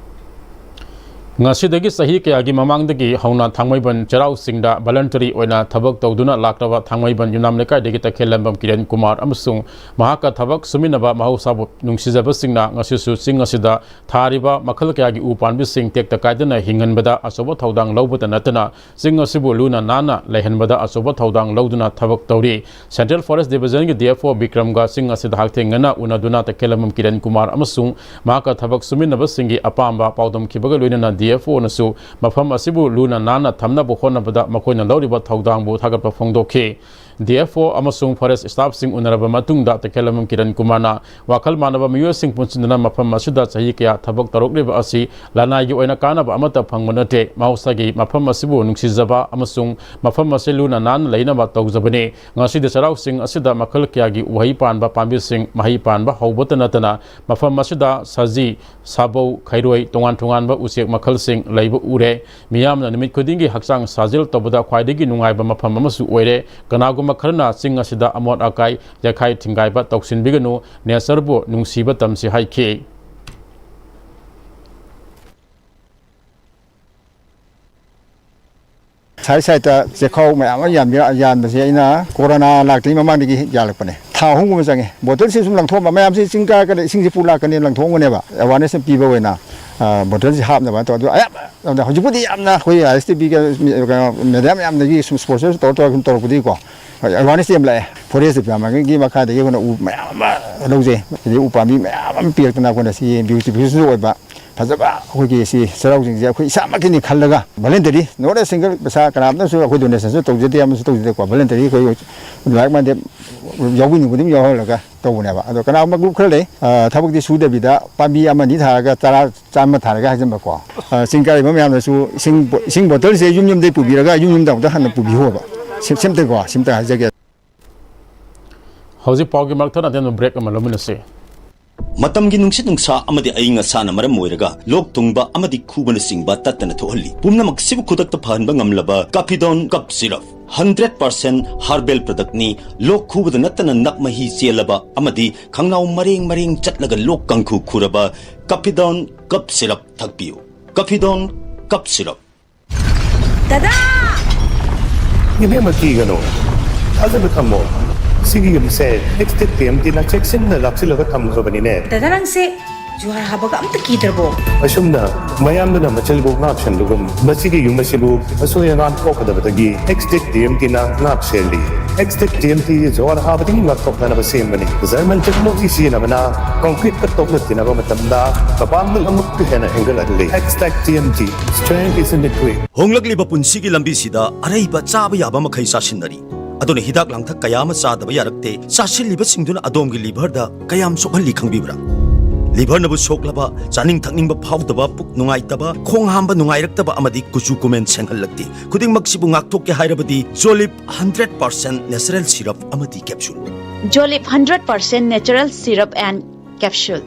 ꯉꯁꯤꯗꯒꯤ ꯆꯍꯤ ꯀꯌꯥꯒꯤ ꯃꯃꯥꯡꯗꯒꯤ ꯍꯧꯅ ꯊꯥꯡꯃꯩꯕꯟ ꯆꯩꯔꯥꯎ ꯆꯤꯡꯗ ꯚꯣꯂꯟꯇꯔꯤ ꯑꯣꯏꯅ ꯊꯕꯛ ꯇꯧꯗꯨꯅ ꯂꯥꯛꯂꯕ ꯊꯥꯡꯃꯩꯕꯟ ꯌꯨꯝꯅꯥꯝ ꯂꯩꯀꯥꯏꯗꯒꯤ ꯇꯈꯦꯜꯂꯝꯕꯝ ꯀꯤꯔꯟ ꯀꯨꯃꯥꯔ ꯑꯃꯁꯨꯡ ꯃꯍꯥꯛꯀ ꯊꯕꯛ ꯁꯨꯃꯤꯟꯅꯕ ꯃꯍꯧꯁꯥꯕꯨ ꯅꯨꯡꯁꯤꯖꯕꯁꯤꯡꯅ ꯉꯁꯤꯁꯨ ꯆꯤꯡ ꯑꯁꯤꯗ ꯊꯥꯔꯤꯕ ꯃꯈꯜ ꯀꯌꯥꯒꯤ ꯎ ꯄꯥꯝꯕꯤꯁꯤꯡ ꯇꯦꯛꯇ ꯀꯥꯏꯗꯅ ꯍꯤꯡꯍꯟꯕꯗ ꯑꯆꯧꯕ ꯊꯧꯗꯥꯡ ꯂꯧꯕꯇ ꯅꯠꯇꯅ ꯆꯤꯡ ꯑꯁꯤꯕꯨ ꯂꯨꯅ ꯅꯥꯟꯅ ꯂꯩꯍꯟꯕꯗ ꯑꯆꯧꯕ ꯊꯧꯗꯥꯡ ꯂꯧꯗꯨꯅ ꯊꯕꯛ ꯇꯧꯔꯤ꯫ Central Forest Division ꯒꯤ D F O ꯕꯤꯀ꯭ꯔꯝꯒ ꯆꯤꯡ ꯑꯁꯤꯗ ꯍꯛꯊꯦꯡꯅꯅ ꯎꯅꯗꯨꯅ ꯇꯈꯦꯜꯂꯝꯕꯝ ꯀꯤꯔꯟ ꯀꯨꯃꯥꯔ ꯑꯃꯁꯨꯡ ꯃꯍꯥꯛꯀ ꯊꯕꯛ ꯁꯨꯃꯤꯟꯅꯕꯁꯤꯡꯒꯤ ꯑꯄꯥꯝꯕ ꯄꯥꯎꯗꯝꯈꯤꯕꯒ ꯂꯣꯏꯅꯅ D F O ꯅꯁꯨ ꯃꯐꯝ ꯑꯁꯤꯕꯨ ꯂꯨꯅ ꯅꯥꯟꯅ ꯊꯝꯅꯕ ꯍꯣꯠꯅꯕꯗ ꯃꯈꯣꯏꯅ ꯂꯧꯔꯤꯕ ꯊꯧꯗꯥꯡꯕꯨ ꯊꯥꯒꯠꯄ ꯐꯣꯡꯗꯣꯛꯈꯤ꯫ D F O ꯑꯃꯁꯨꯡ forest staff ꯁꯤꯡ ꯎꯅꯔꯕ ꯃꯇꯨꯡꯗ ꯇꯈꯦꯜꯂꯝꯕꯝ ꯀꯤꯔꯟ ꯀꯨꯃꯥꯔꯅ ꯋꯥꯈꯜ ꯃꯥꯟꯅꯕ ꯃꯤꯑꯣꯏꯁꯤꯡ ꯄꯨꯟꯁꯤꯟꯗꯨꯅ ꯃꯐꯝ ꯑꯁꯤꯗ ꯆꯍꯤ ꯀꯌꯥ ꯊꯕꯛ ꯇꯧꯔꯛꯂꯤꯕ ꯑꯁꯤ ꯂꯅꯥꯏꯒꯤ ꯑꯣꯏꯅ ꯀꯥꯟꯅꯕ ꯑꯃꯠꯇ ꯐꯪꯕ ꯅꯠꯇꯦ꯫ ꯃꯍꯧꯁꯥꯒꯤ ꯃꯐꯝ ꯑꯁꯤꯕꯨ ꯅꯨꯡꯁꯤꯖꯕ ꯑꯃꯁꯨꯡ ꯃꯐꯝ ꯑꯁꯤ ꯂꯨꯅ ꯅꯥꯟꯅ ꯂꯩꯅꯕ ꯇꯧꯖꯕꯅꯤ꯫ ꯉꯁꯤꯗꯤ ꯆꯩꯔꯥꯎ ꯆꯤꯡ ꯑꯁꯤꯗ ꯃꯈꯜ ꯀꯌꯥꯒꯤ ꯎꯍꯩ ꯄꯥꯟꯕ ꯄꯥꯝꯕꯤꯁꯤꯡ ꯃꯍꯩ ꯄꯥꯟꯕ ꯍꯧꯕꯇ ꯅꯠꯇꯅ ꯃꯐꯝ ꯑꯁꯤꯗ ꯁꯖꯤ, ꯁꯥꯕꯧ, ꯈꯩꯔꯣꯏ, ꯇꯣꯉꯥꯟ ꯇꯣꯉꯥꯟꯕ ꯎꯆꯦꯛ ꯃꯈꯜꯁꯤꯡ ꯂꯩꯕ ꯎꯔꯦ꯫ ꯃꯤꯌꯥꯝꯅ ꯅꯨꯃꯤꯠ ꯈꯨꯗꯤꯡꯒꯤ ꯍꯛꯆꯥꯡ ꯁꯥꯖꯦꯜ ꯇꯧꯕꯗ ꯈ꯭ꯋꯥꯏꯗꯒꯤ ꯅꯨꯡꯉꯥꯏꯕ ꯃꯐꯝ ꯑꯃꯁꯨ ꯑꯣꯏꯔꯦ꯫ ꯀꯅꯥꯒꯨꯝꯕ ꯈꯔꯅ ꯆꯤꯡ ꯑꯁꯤꯗ ꯑꯃꯣꯠ ꯑꯀꯥꯏ ꯌꯥꯈꯥꯏ ꯊꯤꯡꯒꯥꯏꯕ ꯇꯧꯁꯤꯟꯕꯤꯒꯅꯨ, nature ꯕꯨ ꯅꯨꯡꯁꯤꯕ ꯇꯝꯁꯤ ꯍꯥꯏꯈꯤ꯫ ꯁꯥꯏꯠ ꯁꯥꯏꯠꯇ ꯆꯦꯈꯥꯎ ꯃꯌꯥꯝ ꯑꯃ ꯌꯥꯟꯕꯤ-, ꯌꯥꯟꯕꯁꯦ ꯑꯩꯅ ꯀꯣꯔꯣꯅꯥ ꯂꯥꯛꯇ꯭ꯔꯤꯉꯩ ꯃꯃꯥꯡꯗꯒꯤ ꯌꯥꯜꯂꯛꯄꯅꯦ꯫ ꯊꯥ ꯑꯍꯨꯝꯒꯨꯝꯕ ꯆꯪꯉꯦ꯫ ꯕꯣꯇꯜꯁꯦ ꯁꯨꯝ ꯂꯪꯊꯣꯛꯑꯝꯕ ꯃꯌꯥꯝꯁꯦ ꯆꯤꯡ ꯀꯥꯔꯛꯀꯅꯤ, ꯏꯁꯤꯡꯁꯦ ꯄꯨ ꯂꯥꯛꯀꯅꯤ ꯂꯪꯊꯣꯛꯑꯝꯒꯅꯦꯕ꯫ Awareness ꯑꯃ ꯄꯤꯕ ꯑꯣꯏꯅ, ꯑ, ꯕꯣꯇꯜꯁꯦ ꯍꯥꯞꯅꯕ ꯇꯧ꯫ ꯑꯗꯨ ꯑꯌꯥꯝꯕ ꯃꯇꯝꯗ ꯍꯧꯖꯤꯛꯄꯨꯗꯤ ꯌꯥꯝꯅ ꯑꯩꯈꯣꯏ ISTV ꯀ-, ꯀꯩꯅꯣ, media ꯃꯌꯥꯝꯗꯒꯤ ꯁꯨꯝ sponsor ꯇꯧꯔ ꯇꯧꯔꯒ ꯁꯨꯝ ꯇꯧꯔꯛꯄꯗꯒꯤꯀꯣ, awareness ꯌꯥꯝ ꯂꯥꯛꯑꯦ꯫ Forest department ꯀꯤ ꯃꯈꯥꯗꯒꯤ ꯑꯩꯈꯣꯏꯅ ꯎ ꯃꯌꯥꯝ ꯑꯃ ꯂꯧꯖꯩ꯫ ꯑꯗꯒꯤ ꯎ ꯄꯥꯝꯕꯤ ꯃꯌꯥꯝ ꯑꯃ ꯄꯤꯔꯛꯇꯅ ꯑꯩꯈꯣꯏꯅ ꯁꯤ beautification ꯁꯨ ꯑꯣꯏꯕ ꯐꯖꯕ ꯑꯩꯈꯣꯏꯒꯤ ꯁꯤ ꯆꯩꯔꯥꯎ ꯆꯤꯡꯁꯦ ꯑꯩꯈꯣꯏ ꯏꯁꯥꯃꯛꯀꯤꯅꯤ ꯈꯜꯂꯒ voluntary, not a single, ꯄꯩꯁꯥ ꯀꯅꯥꯝꯇꯁꯨ ꯑꯩꯈꯣꯏ donation ꯁꯨ ꯇꯧꯖꯗꯦ, ꯑꯃꯁꯨ ꯇꯧꯖꯗꯦꯀꯣ, voluntary ꯑꯩꯈꯣꯏ like minded ꯌꯥꯎꯕꯤꯅꯤꯡꯕ ꯑꯗꯨꯝ ꯌꯥꯎꯍꯜꯂꯒ ꯇꯧꯕꯅꯦꯕ꯫ ꯑꯗꯣ ꯀꯅꯥꯒꯨꯝꯕ group ꯈꯔ ꯂꯩ, ꯑ, ꯊꯕꯛꯇꯤ ꯁꯨꯗꯕꯤꯗ ꯄꯥꯝꯕꯤ ꯑꯃ ꯑꯅꯤ ꯊꯥꯔꯒ ꯇꯔꯥ, ꯆꯥꯝꯃ ꯊꯥꯔꯒ ꯍꯥꯏꯖꯟꯕꯀꯣ꯫ ꯑ, ꯆꯤꯡ ꯀꯥꯔꯤꯕ ꯃꯌꯥꯝꯅꯁꯨ ꯏꯁꯤꯡ ꯕꯣ-, ꯏꯁꯤꯡ ꯕꯣꯇꯜꯁꯦ ꯌꯨꯝ ꯌꯨꯝꯗꯩ ꯄꯨꯕꯤꯔꯒ ꯌꯨꯝ ꯌꯨꯝꯗ ꯑꯃꯨꯛꯇ ꯍꯟꯅ ꯄꯨꯕꯤꯌꯣꯕ꯫ ꯁꯤ-, ꯁꯤꯝꯇꯀꯣ, ꯁꯤꯝꯇ ꯍꯥꯏꯖꯒꯦ꯫ ꯍꯧꯖꯤꯛ ꯄꯥꯎꯒꯤ ꯃꯔꯛ ꯊꯠꯅ ꯑꯇꯦꯟꯕ break ꯑꯃ ꯂꯧꯃꯤꯟꯅꯁꯤ꯫ ꯃꯇꯝꯒꯤ ꯅꯨꯡꯁꯤꯠ ꯅꯨꯡꯁꯥ ꯑꯃꯗꯤ ꯑꯏꯪ ꯑꯁꯥꯅ ꯃꯔꯝ ꯑꯣꯏꯔꯒ ꯂꯣꯛ ꯊꯨꯡꯕ ꯑꯃꯗꯤ ꯈꯨꯕꯅꯆꯤꯡꯕ ꯇꯠꯇꯅ ꯊꯣꯛꯍꯜꯂꯤ꯫ ꯄꯨꯝꯅꯃꯛꯁꯤꯕꯨ ꯈꯨꯗꯛꯇ ꯐꯍꯟꯕ ꯉꯝꯂꯕ Capidone Cough Syrup, hundred percent herbal product ꯅꯤ꯫ ꯂꯣꯛ ꯈꯨꯕꯗ ꯅꯠꯇꯅ ꯅꯞ ꯃꯍꯤ ꯆꯦꯜꯂꯕ ꯑꯃꯗꯤ ꯈꯪꯅꯥꯎ ꯃꯔꯦꯡ ꯃꯔꯦꯡ ꯆꯠꯂꯒ ꯂꯣꯛ ꯀꯥꯡꯈꯨ ꯈꯨꯔꯕ Capidone Cough Syrup ꯊꯛꯄꯤꯌꯨ꯫ ꯀꯐꯤꯗꯣꯟ ꯀꯞ ꯁꯤꯔꯞ꯫ ꯗꯗꯥ! ꯏꯕꯦꯝꯃ, ꯀꯤꯒꯅꯨ, ꯊꯥꯖꯕ ꯊꯝꯃꯣ꯫ ꯁꯤꯒꯤ ꯌꯨꯝꯁꯦ ꯑꯦꯛꯁꯇꯦꯛ ꯇꯤ ꯑꯦꯝ ꯇꯤꯅ ꯆꯦꯛꯁꯤꯟꯅ ꯂꯥꯛꯁꯤꯜꯂꯒ ꯊꯝꯈ꯭ꯔꯕꯅꯤꯅꯦ꯫ ꯗꯗꯥ, ꯅꯪꯁꯦ ꯖꯨꯍꯥꯔ ꯍꯥꯕꯒ ꯑꯝꯇ ꯀꯤꯗ꯭ꯔꯕꯣ? ꯑꯁꯨꯝꯅ ꯃꯌꯥꯝꯗꯨꯅ ꯃꯆꯤꯜꯕꯨ ꯉꯥꯛ ꯁꯦꯟꯕꯒꯨꯝ, ꯃꯁꯤꯒꯤ ꯌꯨꯝ ꯑꯁꯤꯕꯨ ꯑꯁꯣꯏ ꯑꯉꯥꯝ ꯊꯣꯛꯀꯗꯕꯗꯒꯤ ꯑꯦꯛꯁꯇꯦꯛ ꯇꯤ ꯑꯦꯝ ꯇꯤꯅ ꯉꯥꯛ ꯁꯦꯜꯂꯤ꯫ ꯑꯦꯛꯁꯇꯦꯛ ꯇꯤ ꯑꯦꯝ ꯇꯤ ꯖꯨꯍꯥꯔ ꯍꯥꯕꯗꯒꯤ ꯉꯥꯛꯊꯣꯛꯅꯅꯕ ꯁꯦꯝꯕꯅꯤ꯫ ꯖꯔꯃꯟ ꯇꯦꯛꯅꯣꯂꯣꯖꯤ ꯁꯤꯖꯤꯟꯅꯕꯅ ꯀꯪꯀ꯭ꯔꯤꯠꯀ ꯇꯣꯛꯅ ꯇꯤꯟꯅꯕ ꯃꯇꯝꯗ ꯃꯄꯥꯡꯒꯜ ꯑꯃꯨꯛꯀ ꯍꯦꯟꯅ ꯍꯦꯟꯒꯠꯍꯜꯂꯤ꯫ Xtech T M T, strength is in the grit. ꯍꯣꯡꯂꯛꯂꯤꯕ ꯄꯨꯟꯁꯤꯒꯤ ꯂꯝꯕꯤꯁꯤꯗ ꯑꯔꯩꯕ ꯆꯥꯕ ꯌꯥꯕ ꯃꯈꯩ ꯆꯥꯁꯤꯟꯅꯔꯤ꯫ ꯑꯗꯨꯅ ꯍꯤꯗꯥꯛ ꯂꯥꯡꯊꯛ ꯀꯌꯥ ꯑꯃ ꯆꯥꯗꯕ ꯌꯥꯔꯛꯇꯦ꯫ ꯆꯥꯁꯤꯜꯂꯤꯕꯁꯤꯡꯗꯨꯅ ꯑꯗꯣꯝꯒꯤ ꯂꯤꯚꯔꯗ ꯀꯌꯥꯝ ꯁꯣꯛꯍꯜꯂꯤ ꯈꯪꯕꯤꯕ꯭ꯔꯥ? ꯂꯤꯚꯔꯅꯕꯨ ꯁꯣꯛꯂꯕ, ꯆꯥꯅꯤꯡ ꯊꯛꯅꯤꯡꯕ ꯐꯥꯎꯗꯕ, ꯄꯨꯛ ꯅꯨꯡꯉꯥꯏꯇꯕ, ꯈꯣꯡ ꯍꯥꯝꯕ ꯅꯨꯡꯉꯥꯏꯔꯛꯇꯕ ꯑꯃꯗꯤ ꯀꯨꯆꯨ ꯀꯨꯃꯦꯟ ꯁꯦꯡꯍꯜꯂꯛꯇꯦ꯫ ꯈꯨꯗꯤꯡꯃꯛꯁꯤꯕꯨ ꯉꯥꯛꯊꯣꯛꯀꯦ ꯍꯥꯏꯔꯕꯗꯤ ꯖꯣꯂꯤꯞ ꯍꯟꯗ꯭ꯔꯦꯠ ꯄꯥꯔꯁꯦꯟ ꯅꯦꯆꯔꯦꯜ ꯁꯤꯔꯞ ꯑꯃꯗꯤ capsule. Jolip hundred percent natural syrup and capsule.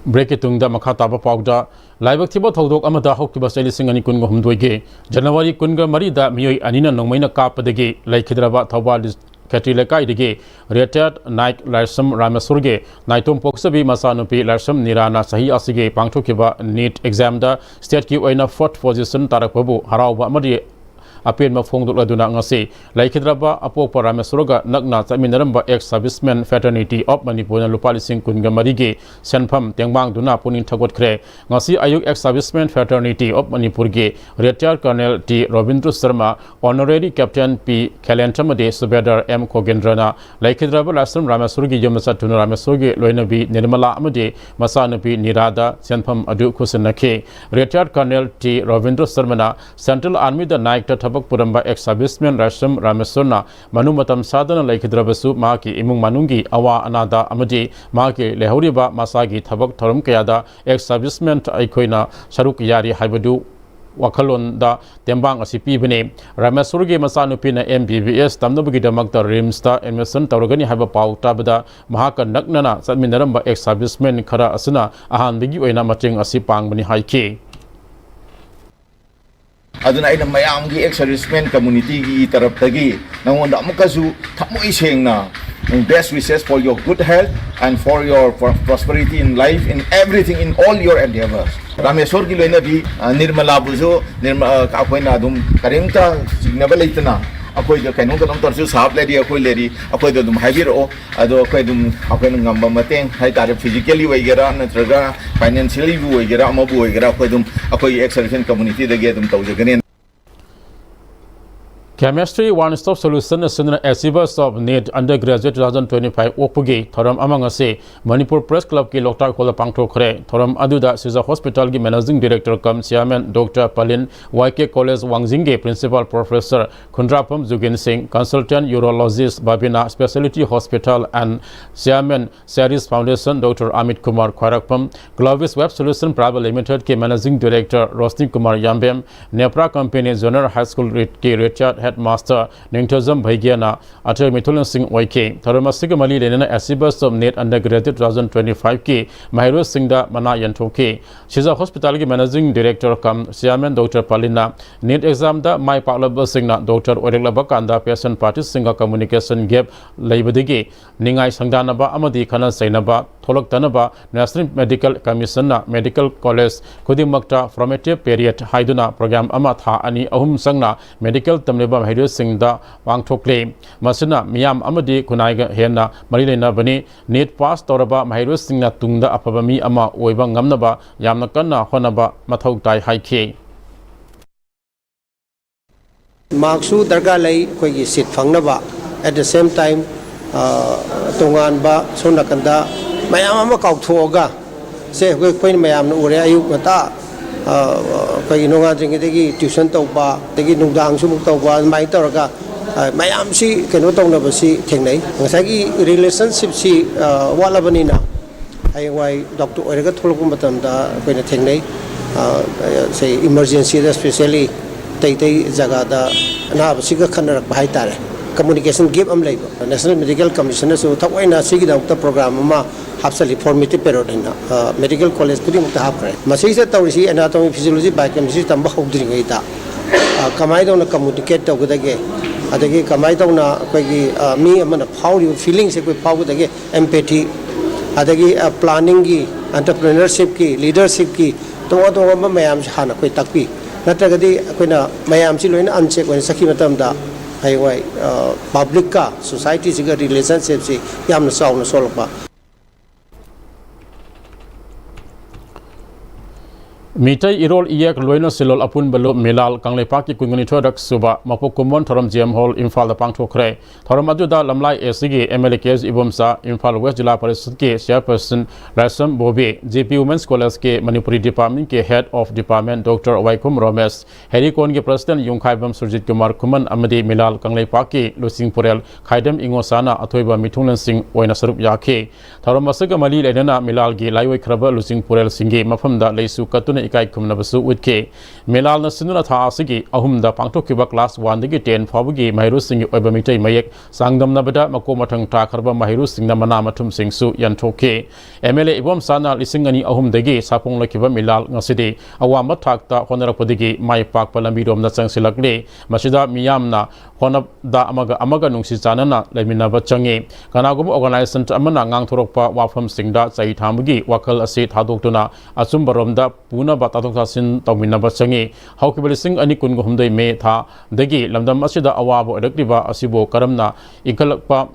ꯕ꯭ꯔꯦꯛꯀꯤ ꯇꯨꯡꯗ ꯃꯈꯥ ꯇꯥꯕ ꯄꯥꯎꯗ, ꯂꯥꯏꯕꯛ ꯊꯤꯕ ꯊꯧꯗꯣꯛ ꯑꯃꯗ ꯍꯧꯈꯤꯕ ꯆꯍꯤ ꯂꯤꯁꯤꯡ ꯑꯅꯤ ꯀꯨꯟꯒ ꯍꯨꯝꯗꯣꯏꯒꯤ ꯖꯅꯋꯥꯔꯤ ꯀꯨꯟꯒ ꯃꯔꯤꯗ ꯃꯤꯑꯣꯏ ꯑꯅꯤꯅ ꯅꯣꯡꯃꯩꯅ ꯀꯥꯞꯄꯗꯒꯤ ꯂꯩꯈꯤꯗ꯭ꯔꯕ ꯊꯧꯕꯥꯜ ꯈꯦꯇ꯭ꯔꯤ ꯂꯩꯀꯥꯏꯗꯒꯤ retired ꯅꯥꯏꯛ ꯂꯥꯏꯁ꯭ꯔꯝ ꯔꯥꯃꯦꯁꯣꯔꯒꯤ ꯅꯥꯏꯇꯣꯝ ꯄꯣꯛꯆꯕꯤ ꯃꯆꯥꯅꯨꯄꯤ ꯂꯥꯏꯁ꯭ꯔꯝ ꯅꯤꯔꯥꯅ ꯆꯍꯤ ꯑꯁꯤꯒꯤ ꯄꯥꯡꯊꯣꯛꯈꯤꯕ ꯅꯤꯠ ꯑꯦꯛꯖꯥꯝꯗ ꯁ꯭ꯇꯦꯠꯀꯤ ꯑꯣꯏꯅ ꯐꯣꯔꯠ ꯄꯣꯖꯤꯁꯟ ꯇꯥꯔꯛꯄꯕꯨ ꯍꯔꯥꯎꯕ ꯑꯃꯗꯤ ꯑꯄꯦꯟꯕ ꯐꯣꯡꯗꯣꯛꯂꯗꯨꯅ ꯉꯁꯤ ꯂꯩꯈꯤꯗ꯭ꯔꯕ ꯑꯄꯣꯛꯄ ꯔꯥꯃꯦꯁꯣꯔꯒ ꯅꯛꯅ ꯆꯠꯃꯤꯟꯅꯔꯝꯕ Ex Servicemen Fraternity of ꯃꯅꯤꯄꯨꯔꯅ ꯂꯨꯄꯥ ꯂꯤꯁꯤꯡ ꯀꯨꯟꯒ ꯃꯔꯤꯒꯤ ꯁꯦꯟꯐꯝ ꯇꯦꯡꯕꯥꯡꯗꯨꯅ ꯄꯨꯛꯅꯤꯡ ꯊꯧꯒꯠꯈ꯭ꯔꯦ꯫ ꯉꯁꯤ ꯑꯌꯨꯛ Ex Servicemen Fraternity of ꯃꯅꯤꯄꯨꯔꯒꯤ retired Colonel T Robindro Sharma, Honorary Captain P Khelendro ꯑꯃꯗꯤ Subedar ꯑꯦꯝ ꯈꯣꯒꯦꯟꯗ꯭ꯔꯅ ꯂꯩꯈꯤꯗ꯭ꯔꯕ ꯂꯥꯏꯁ꯭ꯔꯝ ꯔꯥꯃꯦꯁꯣꯔꯒꯤ ꯌꯨꯝꯗ ꯆꯠꯇꯨꯅ ꯔꯥꯃꯦꯁꯣꯔꯒꯤ ꯂꯣꯏꯅꯕꯤ ꯅꯤꯔꯃꯂꯥ ꯑꯃꯗꯤ ꯃꯆꯥꯅꯨꯄꯤ ꯅꯤꯔꯥꯗ ꯁꯦꯟꯐꯝ ꯑꯗꯨ ꯈꯨꯠꯁꯤꯟꯅꯈꯤ꯫ Retired Colonel ꯇꯤ ꯔꯣꯕꯤꯟꯗ꯭ꯔ ꯁꯔꯃꯅ Central Armyꯗ ꯅꯥꯏꯛꯇ ꯊꯕꯛ ꯄꯨꯔꯝꯕ Ex Servicemen ꯂꯥꯏꯁ꯭ꯔꯝ ꯔꯥꯃꯦꯁꯣꯔꯅ ꯃꯅꯨꯡ ꯃꯇꯝ ꯆꯥꯗꯅ ꯂꯩꯈꯤꯗ꯭ꯔꯕꯁꯨ, ꯃꯍꯥꯛꯀꯤ ꯏꯃꯨꯡ ꯃꯅꯨꯡꯒꯤ ꯑꯋꯥ ꯑꯅꯥꯗ ꯑꯃꯗꯤ ꯃꯍꯥꯛꯀꯤ ꯂꯩꯍꯧꯔꯤꯕ ꯃꯁꯥꯒꯤ ꯊꯕꯛ ꯊꯧꯔꯝ ꯀꯌꯥꯗ Ex Servicemen ꯑꯩꯈꯣꯏꯅ ꯁꯔꯨꯛ ꯌꯥꯔꯤ ꯍꯥꯏꯕꯗꯨ ꯋꯥꯈꯜꯂꯣꯟꯗ ꯇꯦꯡꯕꯥꯡ ꯑꯁꯤ ꯄꯤꯕꯅꯤ꯫ ꯔꯥꯃꯦꯁꯣꯔꯒꯤ ꯃꯆꯥꯅꯨꯄꯤꯅ ꯑꯦꯝ ꯕꯤ ꯕꯤ ꯑꯦꯁ ꯇꯝꯅꯕꯒꯤꯗꯃꯛꯇ ꯔꯤꯝꯁꯇ ꯑꯦꯗꯃꯤꯁꯟ ꯇꯧꯔꯒꯅꯤ ꯍꯥꯏꯕ ꯄꯥꯎ ꯇꯥꯕꯗ, ꯃꯍꯥꯛꯀ ꯅꯛꯅꯅ ꯆꯠꯃꯤꯟꯅꯔꯝꯕ Ex Servicemen ꯈꯔ ꯑꯁꯤꯅ ꯑꯍꯥꯟꯕꯒꯤ ꯑꯣꯏꯅ ꯃꯇꯦꯡ ꯑꯁꯤ ꯄꯥꯡꯕꯅꯤ ꯍꯥꯏꯈꯤ꯫ ꯑꯗꯨꯅ ꯑꯩꯅ ꯃꯌꯥꯝꯒꯤ Ex Servicemen communityꯒꯤ ꯇꯔꯞꯇꯒꯤ ꯅꯉꯣꯟꯗ ꯑꯃꯨꯛꯀꯁꯨ ꯊꯃꯣꯏ ꯁꯦꯡꯅ best wishes for your good health and for your pro- prosperity in life, in everything, in all your endeavors. ꯔꯥꯃꯦꯁꯣꯔꯒꯤ ꯂꯣꯏꯅꯕꯤ, ꯑ, ꯅꯤꯔꯃꯂꯥꯕꯨꯁꯨ ꯅꯤꯔꯃ-, ꯑ, ꯑꯩꯈꯣꯏꯅ ꯑꯗꯨꯝ ꯀꯔꯤꯝꯇ ꯆꯤꯡꯅꯕ ꯂꯩꯇꯅ ꯑꯩꯈꯣꯏꯗ ꯀꯩꯅꯣꯝ ꯀꯩꯅꯣꯝ ꯇꯧꯔꯁꯨ ꯁꯥꯍꯕ ꯂꯩꯔꯤ, ꯑꯩꯈꯣꯏ ꯂꯩꯔꯤ, ꯑꯩꯈꯣꯏꯗ ꯑꯗꯨꯝ ꯍꯥꯏꯕꯤꯔꯛꯑꯣ꯫ ꯑꯗꯣ ꯑꯩꯈꯣꯏ ꯑꯗꯨꯝ, ꯑꯩꯈꯣꯏꯅ ꯉꯝꯕ ꯃꯇꯦꯡ ꯍꯥꯏꯇꯥꯔꯦ, physically ꯑꯣꯏꯒꯦꯔꯥ ꯅꯠꯇ꯭ꯔꯒ financially ꯕꯨ ꯑꯣꯏꯒꯦꯔꯥ, ꯑꯃꯕꯨ ꯑꯣꯏꯒꯦꯔꯥ, ꯑꯩꯈꯣꯏ ꯑꯗꯨꯝ ꯑꯩꯈꯣꯏꯒꯤ ex servicemen community ꯗꯒꯤ ꯑꯗꯨꯝ ꯇꯧꯖꯒꯅꯤ꯫ Chemistry One Stop Solution ꯑꯁꯤꯅ Achievers of NEET Undergraduate two thousand twenty-five ꯑꯣꯛꯄꯒꯤ ꯊꯧꯔꯝ ꯑꯃ ꯉꯁꯤ ꯃꯅꯤꯄꯨꯔ Press Club ꯀꯤ ꯂꯣꯛꯇꯥꯛ ꯍꯣꯜꯗ ꯄꯥꯡꯊꯣꯛꯈ꯭ꯔꯦ꯫ ꯊꯧꯔꯝ ꯑꯗꯨꯗ ꯁꯤꯖ Hospital ꯒꯤ Managing Director cum Chairman Doctor ꯄꯂꯤꯟ, ꯋꯥꯏ ꯀꯦ College ꯋꯥꯡꯖꯤꯡꯒꯤ Principal Professor ꯈꯨꯟꯗ꯭ꯔꯥꯐꯝ ꯖꯨꯒꯤꯟ ꯁꯤꯡ, Consultant Urologist ꯕꯥꯕꯤꯅꯥ Speciality Hospital and Chairman Cherish Foundation Doctor Amit Kumar ꯈ꯭ꯋꯥꯏꯔꯥꯛꯄꯝ, Glovis Web Solution Private Limited ꯀꯤ Managing Director Roshni Kumar ꯌꯥꯝꯕꯦꯝ, ꯅꯦꯄ꯭ꯔꯥ Company Junior High School ꯀꯤ Retired Headmaster ꯅꯤꯡꯊꯧꯖꯝ ꯚꯩꯒ꯭ꯌꯅ ꯑꯊꯣꯏ ꯃꯤꯊꯨꯂꯦꯟꯁꯤꯡ ꯑꯣꯏꯈꯤ꯫ ꯊꯧꯔꯝ ꯑꯁꯤꯒ ꯃꯔꯤ ꯂꯩꯅꯅ Achievers of NEET Undergraduate two thousand twenty-five ꯀꯤ ꯃꯍꯩꯔꯣꯏꯁꯤꯡꯗ ꯃꯅꯥ ꯌꯦꯟꯊꯣꯛꯈꯤ꯫ ꯁꯤꯖ Hospital ꯒꯤ Managing Director cum Chairman Doctor ꯄꯥꯂꯤꯅ NEET exam ꯗ ꯃꯥꯏ ꯄꯥꯛꯂꯕꯁꯤꯡꯅ doctor ꯑꯣꯏꯔꯛꯂꯕ ꯀꯥꯟꯗ patient party ꯁꯤꯡꯒ communication gap ꯂꯩꯕꯗꯒꯤ ꯅꯤꯡꯉꯥꯏ ꯁꯪꯗꯥꯅꯕ ꯑꯃꯗꯤ ꯈꯠꯅ ꯆꯩꯅꯕ ꯊꯣꯛꯂꯛꯇꯅꯕ National Medical Commission ꯅ medical college ꯈꯨꯗꯤꯡꯃꯛꯇ formative period ꯍꯥꯏꯗꯨꯅ program ꯑꯃ ꯊꯥ ꯑꯅꯤ ꯑꯍꯨꯝ ꯆꯪꯅ medical ꯇꯝꯂꯤꯕ ꯃꯍꯩꯔꯣꯏꯁꯤꯡꯗ ꯄꯥꯡꯊꯣꯛꯂꯤ꯫ ꯃꯁꯤꯅ ꯃꯤꯌꯥꯝ ꯑꯃꯗꯤ ꯈꯨꯟꯅꯥꯏꯒ ꯍꯦꯟꯅ ꯃꯔꯤ ꯂꯩꯅꯕꯅꯤ꯫ NEET pass ꯇꯧꯔꯕ ꯃꯍꯩꯔꯣꯏꯁꯤꯡꯅ ꯇꯨꯡꯗ ꯑꯐꯕ ꯃꯤ ꯑꯃ ꯑꯣꯏꯕ ꯉꯝꯅꯕ ꯌꯥꯝꯅ ꯀꯟꯅ ꯍꯣꯠꯅꯕ ꯃꯊꯧ ꯇꯥꯏ ꯍꯥꯏꯈꯤ꯫ Mark ꯁꯨ ꯗꯔꯀꯥꯔ ꯂꯩ ꯑꯩꯈꯣꯏꯒꯤ seat ꯐꯪꯅꯕ, at the same time, ꯑ, ꯇꯣꯉꯥꯟꯕ ꯁꯣꯝ ꯅꯥꯀꯟꯗ ꯃꯌꯥꯝ ꯑꯃ ꯀꯥꯎꯊꯣꯛꯑꯒ, ꯁꯦ ꯑꯩꯈꯣꯏ, ꯑꯩꯈꯣꯏꯅ ꯃꯌꯥꯝꯅ ꯎꯔꯦ, ꯑꯌꯨꯛ ꯉꯟꯇꯥ, ꯑ, ꯑꯩꯈꯣꯏꯒꯤ ꯅꯣꯡꯉꯥꯟꯗ꯭ꯔꯤꯉꯩꯗꯒꯤ tuition ꯇꯧꯕ, ꯑꯗꯒꯤ ꯅꯨꯡꯗꯥꯡꯁꯨ ꯑꯃꯨꯛ ꯇꯧꯕ, ꯑꯗꯨꯃꯥꯏꯅ ꯇꯧꯔꯒ, ꯑ, ꯃꯌꯥꯝꯁꯤ ꯀꯩꯅꯣ ꯇꯧꯅꯕꯁꯤ ꯊꯦꯡꯅꯩ꯫ ꯉꯁꯥꯏꯒꯤ relationship ꯁꯤ, ꯑ, ꯋꯥꯠꯂꯕꯅꯤꯅ, ꯍꯌꯦꯡꯋꯥꯏ doctor ꯑꯣꯏꯔꯒ ꯊꯣꯛꯂꯛꯄ ꯃꯇꯝꯗ ꯑꯩꯈꯣꯏꯅ ꯊꯦꯡꯅꯩ꯫ ꯑ, say, emergency ꯗ specially ꯑꯇꯩ ꯑꯇꯩ ꯖꯒꯥꯗ ꯑꯅꯥꯕꯁꯤꯒ ꯈꯟꯅꯔꯛꯄ ꯍꯥꯏꯇꯥꯔꯦ, communication gap ꯑꯃ ꯂꯩꯕ꯫ National Medical Commission ꯅꯁꯨ ꯊꯑꯣꯏꯅ ꯁꯤꯒꯤꯗꯃꯛꯇ program ꯑꯃ ꯍꯥꯞꯆꯜꯂꯤ, formative period ꯍꯥꯏꯅ, ꯑ, medical college ꯈꯨꯗꯤꯡꯃꯛꯇ ꯍꯥꯞꯈ꯭ꯔꯦ꯫ ꯃꯁꯤꯗ ꯇꯧꯔꯤꯁꯤ anatomy, physiology, biochemistry ꯇꯝꯕ ꯍꯧꯗ꯭ꯔꯤꯉꯩꯗ, ꯑ, ꯀꯃꯥꯏꯅ ꯇꯧꯅ communicate ꯇꯧꯒꯗꯒꯦ, ꯑꯗꯒꯤ ꯀꯃꯥꯏꯅ ꯇꯧꯅ ꯑꯩꯈꯣꯏꯒꯤ, ꯑ, ꯃꯤ ꯑꯃꯅ ꯐꯥꯎꯔꯤꯕ feeling ꯁꯦ ꯑꯩꯈꯣꯏ ꯐꯥꯎꯒꯗꯒꯦ, empathy, ꯑꯗꯒꯤ, ꯑ, planning ꯒꯤ, entrepreneurship ꯀꯤ, leadership ꯀꯤ, ꯇꯣꯉꯥꯟ ꯇꯣꯉꯥꯟꯕ ꯃꯌꯥꯝꯁꯤ ꯍꯥꯟꯅ ꯑꯩꯈꯣꯏ ꯇꯥꯛꯄꯤ꯫ ꯅꯠꯇ꯭ꯔꯒꯗꯤ ꯑꯩꯈꯣꯏꯅ ꯃꯌꯥꯝꯁꯤ ꯂꯣꯏꯅ ꯑꯟꯆꯦꯛ ꯑꯣꯏꯅ ꯆꯠꯈꯤꯕ ꯃꯇꯝꯗ ꯍꯌꯦꯡꯋꯥꯏ ꯄꯕ꯭ꯂꯤꯛꯀ ꯁꯣꯁꯥꯏꯇꯤꯁꯤꯒ ꯔꯤꯂꯦꯁꯟꯁꯤꯞꯁꯤ ꯌꯥꯝꯅ ꯆꯥꯎꯅ ꯁꯣꯛꯂꯛꯄ꯫ ꯃꯤꯇꯩ ꯏꯔꯣꯜ ꯏꯌꯦꯛ ꯂꯣꯏꯅ ꯁꯤꯂꯣꯜ ꯑꯄꯨꯟꯕ ꯂꯨꯞ ꯃꯤꯂꯥꯜ ꯀꯪꯂꯩꯄꯥꯛꯀꯤ ꯀꯨꯟꯒꯅꯤꯊꯣꯏꯔꯛ ꯁꯨꯕ ꯃꯄꯣꯛ ꯀꯨꯝꯑꯣꯟ ꯊꯧꯔꯝ ꯖꯤ ꯑꯦꯝ ꯍꯣꯜ ꯏꯝꯐꯥꯜꯗ ꯄꯥꯡꯊꯣꯛꯈ꯭ꯔꯦ꯫ ꯊꯧꯔꯝ ꯑꯗꯨꯗ ꯂꯝꯂꯥꯏ ꯑꯦ ꯁꯤꯒꯤ M L A K S Ibomcha, Imphal west Zila ꯄꯔꯤꯁꯠꯀꯤ chairperson Raisam Bobby, J P women's ꯀꯣꯂꯦꯖꯀꯤ ꯃꯅꯤꯄꯨꯔꯤ ꯗꯤꯄꯥꯔꯠꯃꯦꯟꯀꯤ head of department doctor Waikhom Romesh, ꯍꯦꯔꯤꯀꯣꯟꯒꯤ ꯄ꯭ꯔꯁꯤꯗꯦꯟ ꯌꯨꯝꯈꯥꯏꯕꯝ ꯁꯨꯔꯖꯤꯠ ꯀꯨꯃꯥꯔ ꯈꯨꯃꯟ ꯑꯃꯗꯤ ꯃꯤꯂꯥꯜ ꯀꯪꯂꯩꯄꯥꯛꯀꯤ ꯂꯨꯆꯤꯡ ꯄꯨꯔꯦꯜ ꯈꯥꯏꯗꯝ ꯏꯉꯣꯁꯥꯅ ꯑꯊꯣꯏꯕ ꯃꯤꯊꯨꯡꯂꯦꯟꯁꯤꯡ ꯑꯣꯏꯅ ꯁꯔꯨꯛ ꯌꯥꯈꯤ꯫ ꯊꯧꯔꯝ ꯑꯁꯤꯒ ꯃꯔꯤ ꯂꯩꯅꯅ ꯃꯤꯂꯥꯜꯒꯤ ꯂꯥꯏꯑꯣꯏꯈ꯭ꯔꯕ ꯂꯨꯆꯤꯡ ꯄꯨꯔꯦꯜꯁꯤꯡꯒꯤ ꯃꯐꯝꯗ ꯂꯩꯁꯨ ꯀꯠꯇꯨꯅ ꯏꯀꯥꯏ ꯈꯨꯝꯅꯕꯁꯨ ꯎꯠꯈꯤ꯫ ꯃꯤꯂꯥꯜꯅ ꯁꯤꯟꯗꯨꯅ ꯊꯥ ꯑꯁꯤꯒꯤ ꯑꯍꯨꯝꯗ ꯄꯥꯡꯊꯣꯛꯈꯤꯕ ꯀ꯭ꯂꯥꯁ ꯋꯥꯟꯗꯒꯤ ꯇꯦꯟ ꯐꯥꯎꯕꯒꯤ ꯃꯍꯩꯔꯣꯏꯁꯤꯡꯒꯤ ꯑꯣꯏꯕ ꯃꯤꯇꯩ ꯃꯌꯦꯛ ꯆꯥꯡꯗꯝꯅꯕꯗ ꯃꯀꯣꯛ ꯃꯊꯪ ꯇꯥꯈ꯭ꯔꯕ ꯃꯍꯩꯔꯣꯏꯁꯤꯡꯅ ꯃꯅꯥ ꯃꯊꯨꯝꯁꯤꯡꯁꯨ ꯌꯦꯟꯊꯣꯛꯈꯤ꯫ ꯑꯦꯝ ꯑꯦꯜ ꯑꯦ ꯏꯕꯣꯝꯆꯥꯅ ꯂꯤꯁꯤꯡ ꯑꯅꯤ ꯑꯍꯨꯝꯗꯒꯤ ꯁꯥꯐꯣꯡꯂꯛꯈꯤꯕ ꯃꯤꯂꯥꯜ ꯉꯁꯤꯗꯤ ꯑꯋꯥꯡꯕ ꯊꯥꯛꯇ ꯍꯣꯠꯅꯔꯛꯄꯗꯒꯤ ꯃꯥꯏ ꯄꯥꯛꯄ ꯂꯝꯕꯤꯔꯣꯝꯗ ꯆꯪꯁꯤꯜꯂꯛꯂꯤ꯫ ꯃꯁꯤꯗ ꯃꯤꯌꯥꯝꯅ ꯍꯣꯠꯅꯕꯗ ꯑꯃꯒ ꯑꯃꯒ ꯅꯨꯡꯁꯤ ꯆꯥꯟꯅꯅ ꯂꯩꯃꯤꯟꯅꯕ ꯆꯪꯏ꯫ ꯀꯅꯥꯒꯨꯝꯕ organization ꯑꯃꯅ ꯉꯥꯡꯊꯣꯔꯛꯄ ꯋꯥꯐꯝꯁꯤꯡꯗ ꯆꯩ ꯊꯥꯡꯕꯒꯤ ꯋꯥꯈꯜ ꯑꯁꯤ ꯊꯥꯗꯣꯛꯇꯨꯅ ꯑꯆꯨꯝꯕꯔꯣꯝꯗ ꯄꯨꯅꯕ ꯇꯥꯊꯣꯛ ꯇꯥꯁꯤꯟ ꯇꯧꯃꯤꯟꯅꯕ ꯆꯪꯏ꯫ ꯍꯧꯈꯤꯕ ꯂꯤꯁꯤꯡ ꯑꯅꯤ ꯀꯨꯟꯍꯨꯝꯗꯣꯏ ꯃꯦ ꯊꯥꯗꯒꯤ ꯂꯝꯗꯝ ꯑꯁꯤꯗ ꯑꯋꯥꯕ ꯑꯣꯏꯔꯛꯂꯤꯕ ꯑꯁꯤꯕꯨ ꯀꯔꯝꯅ ꯏꯟꯈꯠꯂꯛꯄ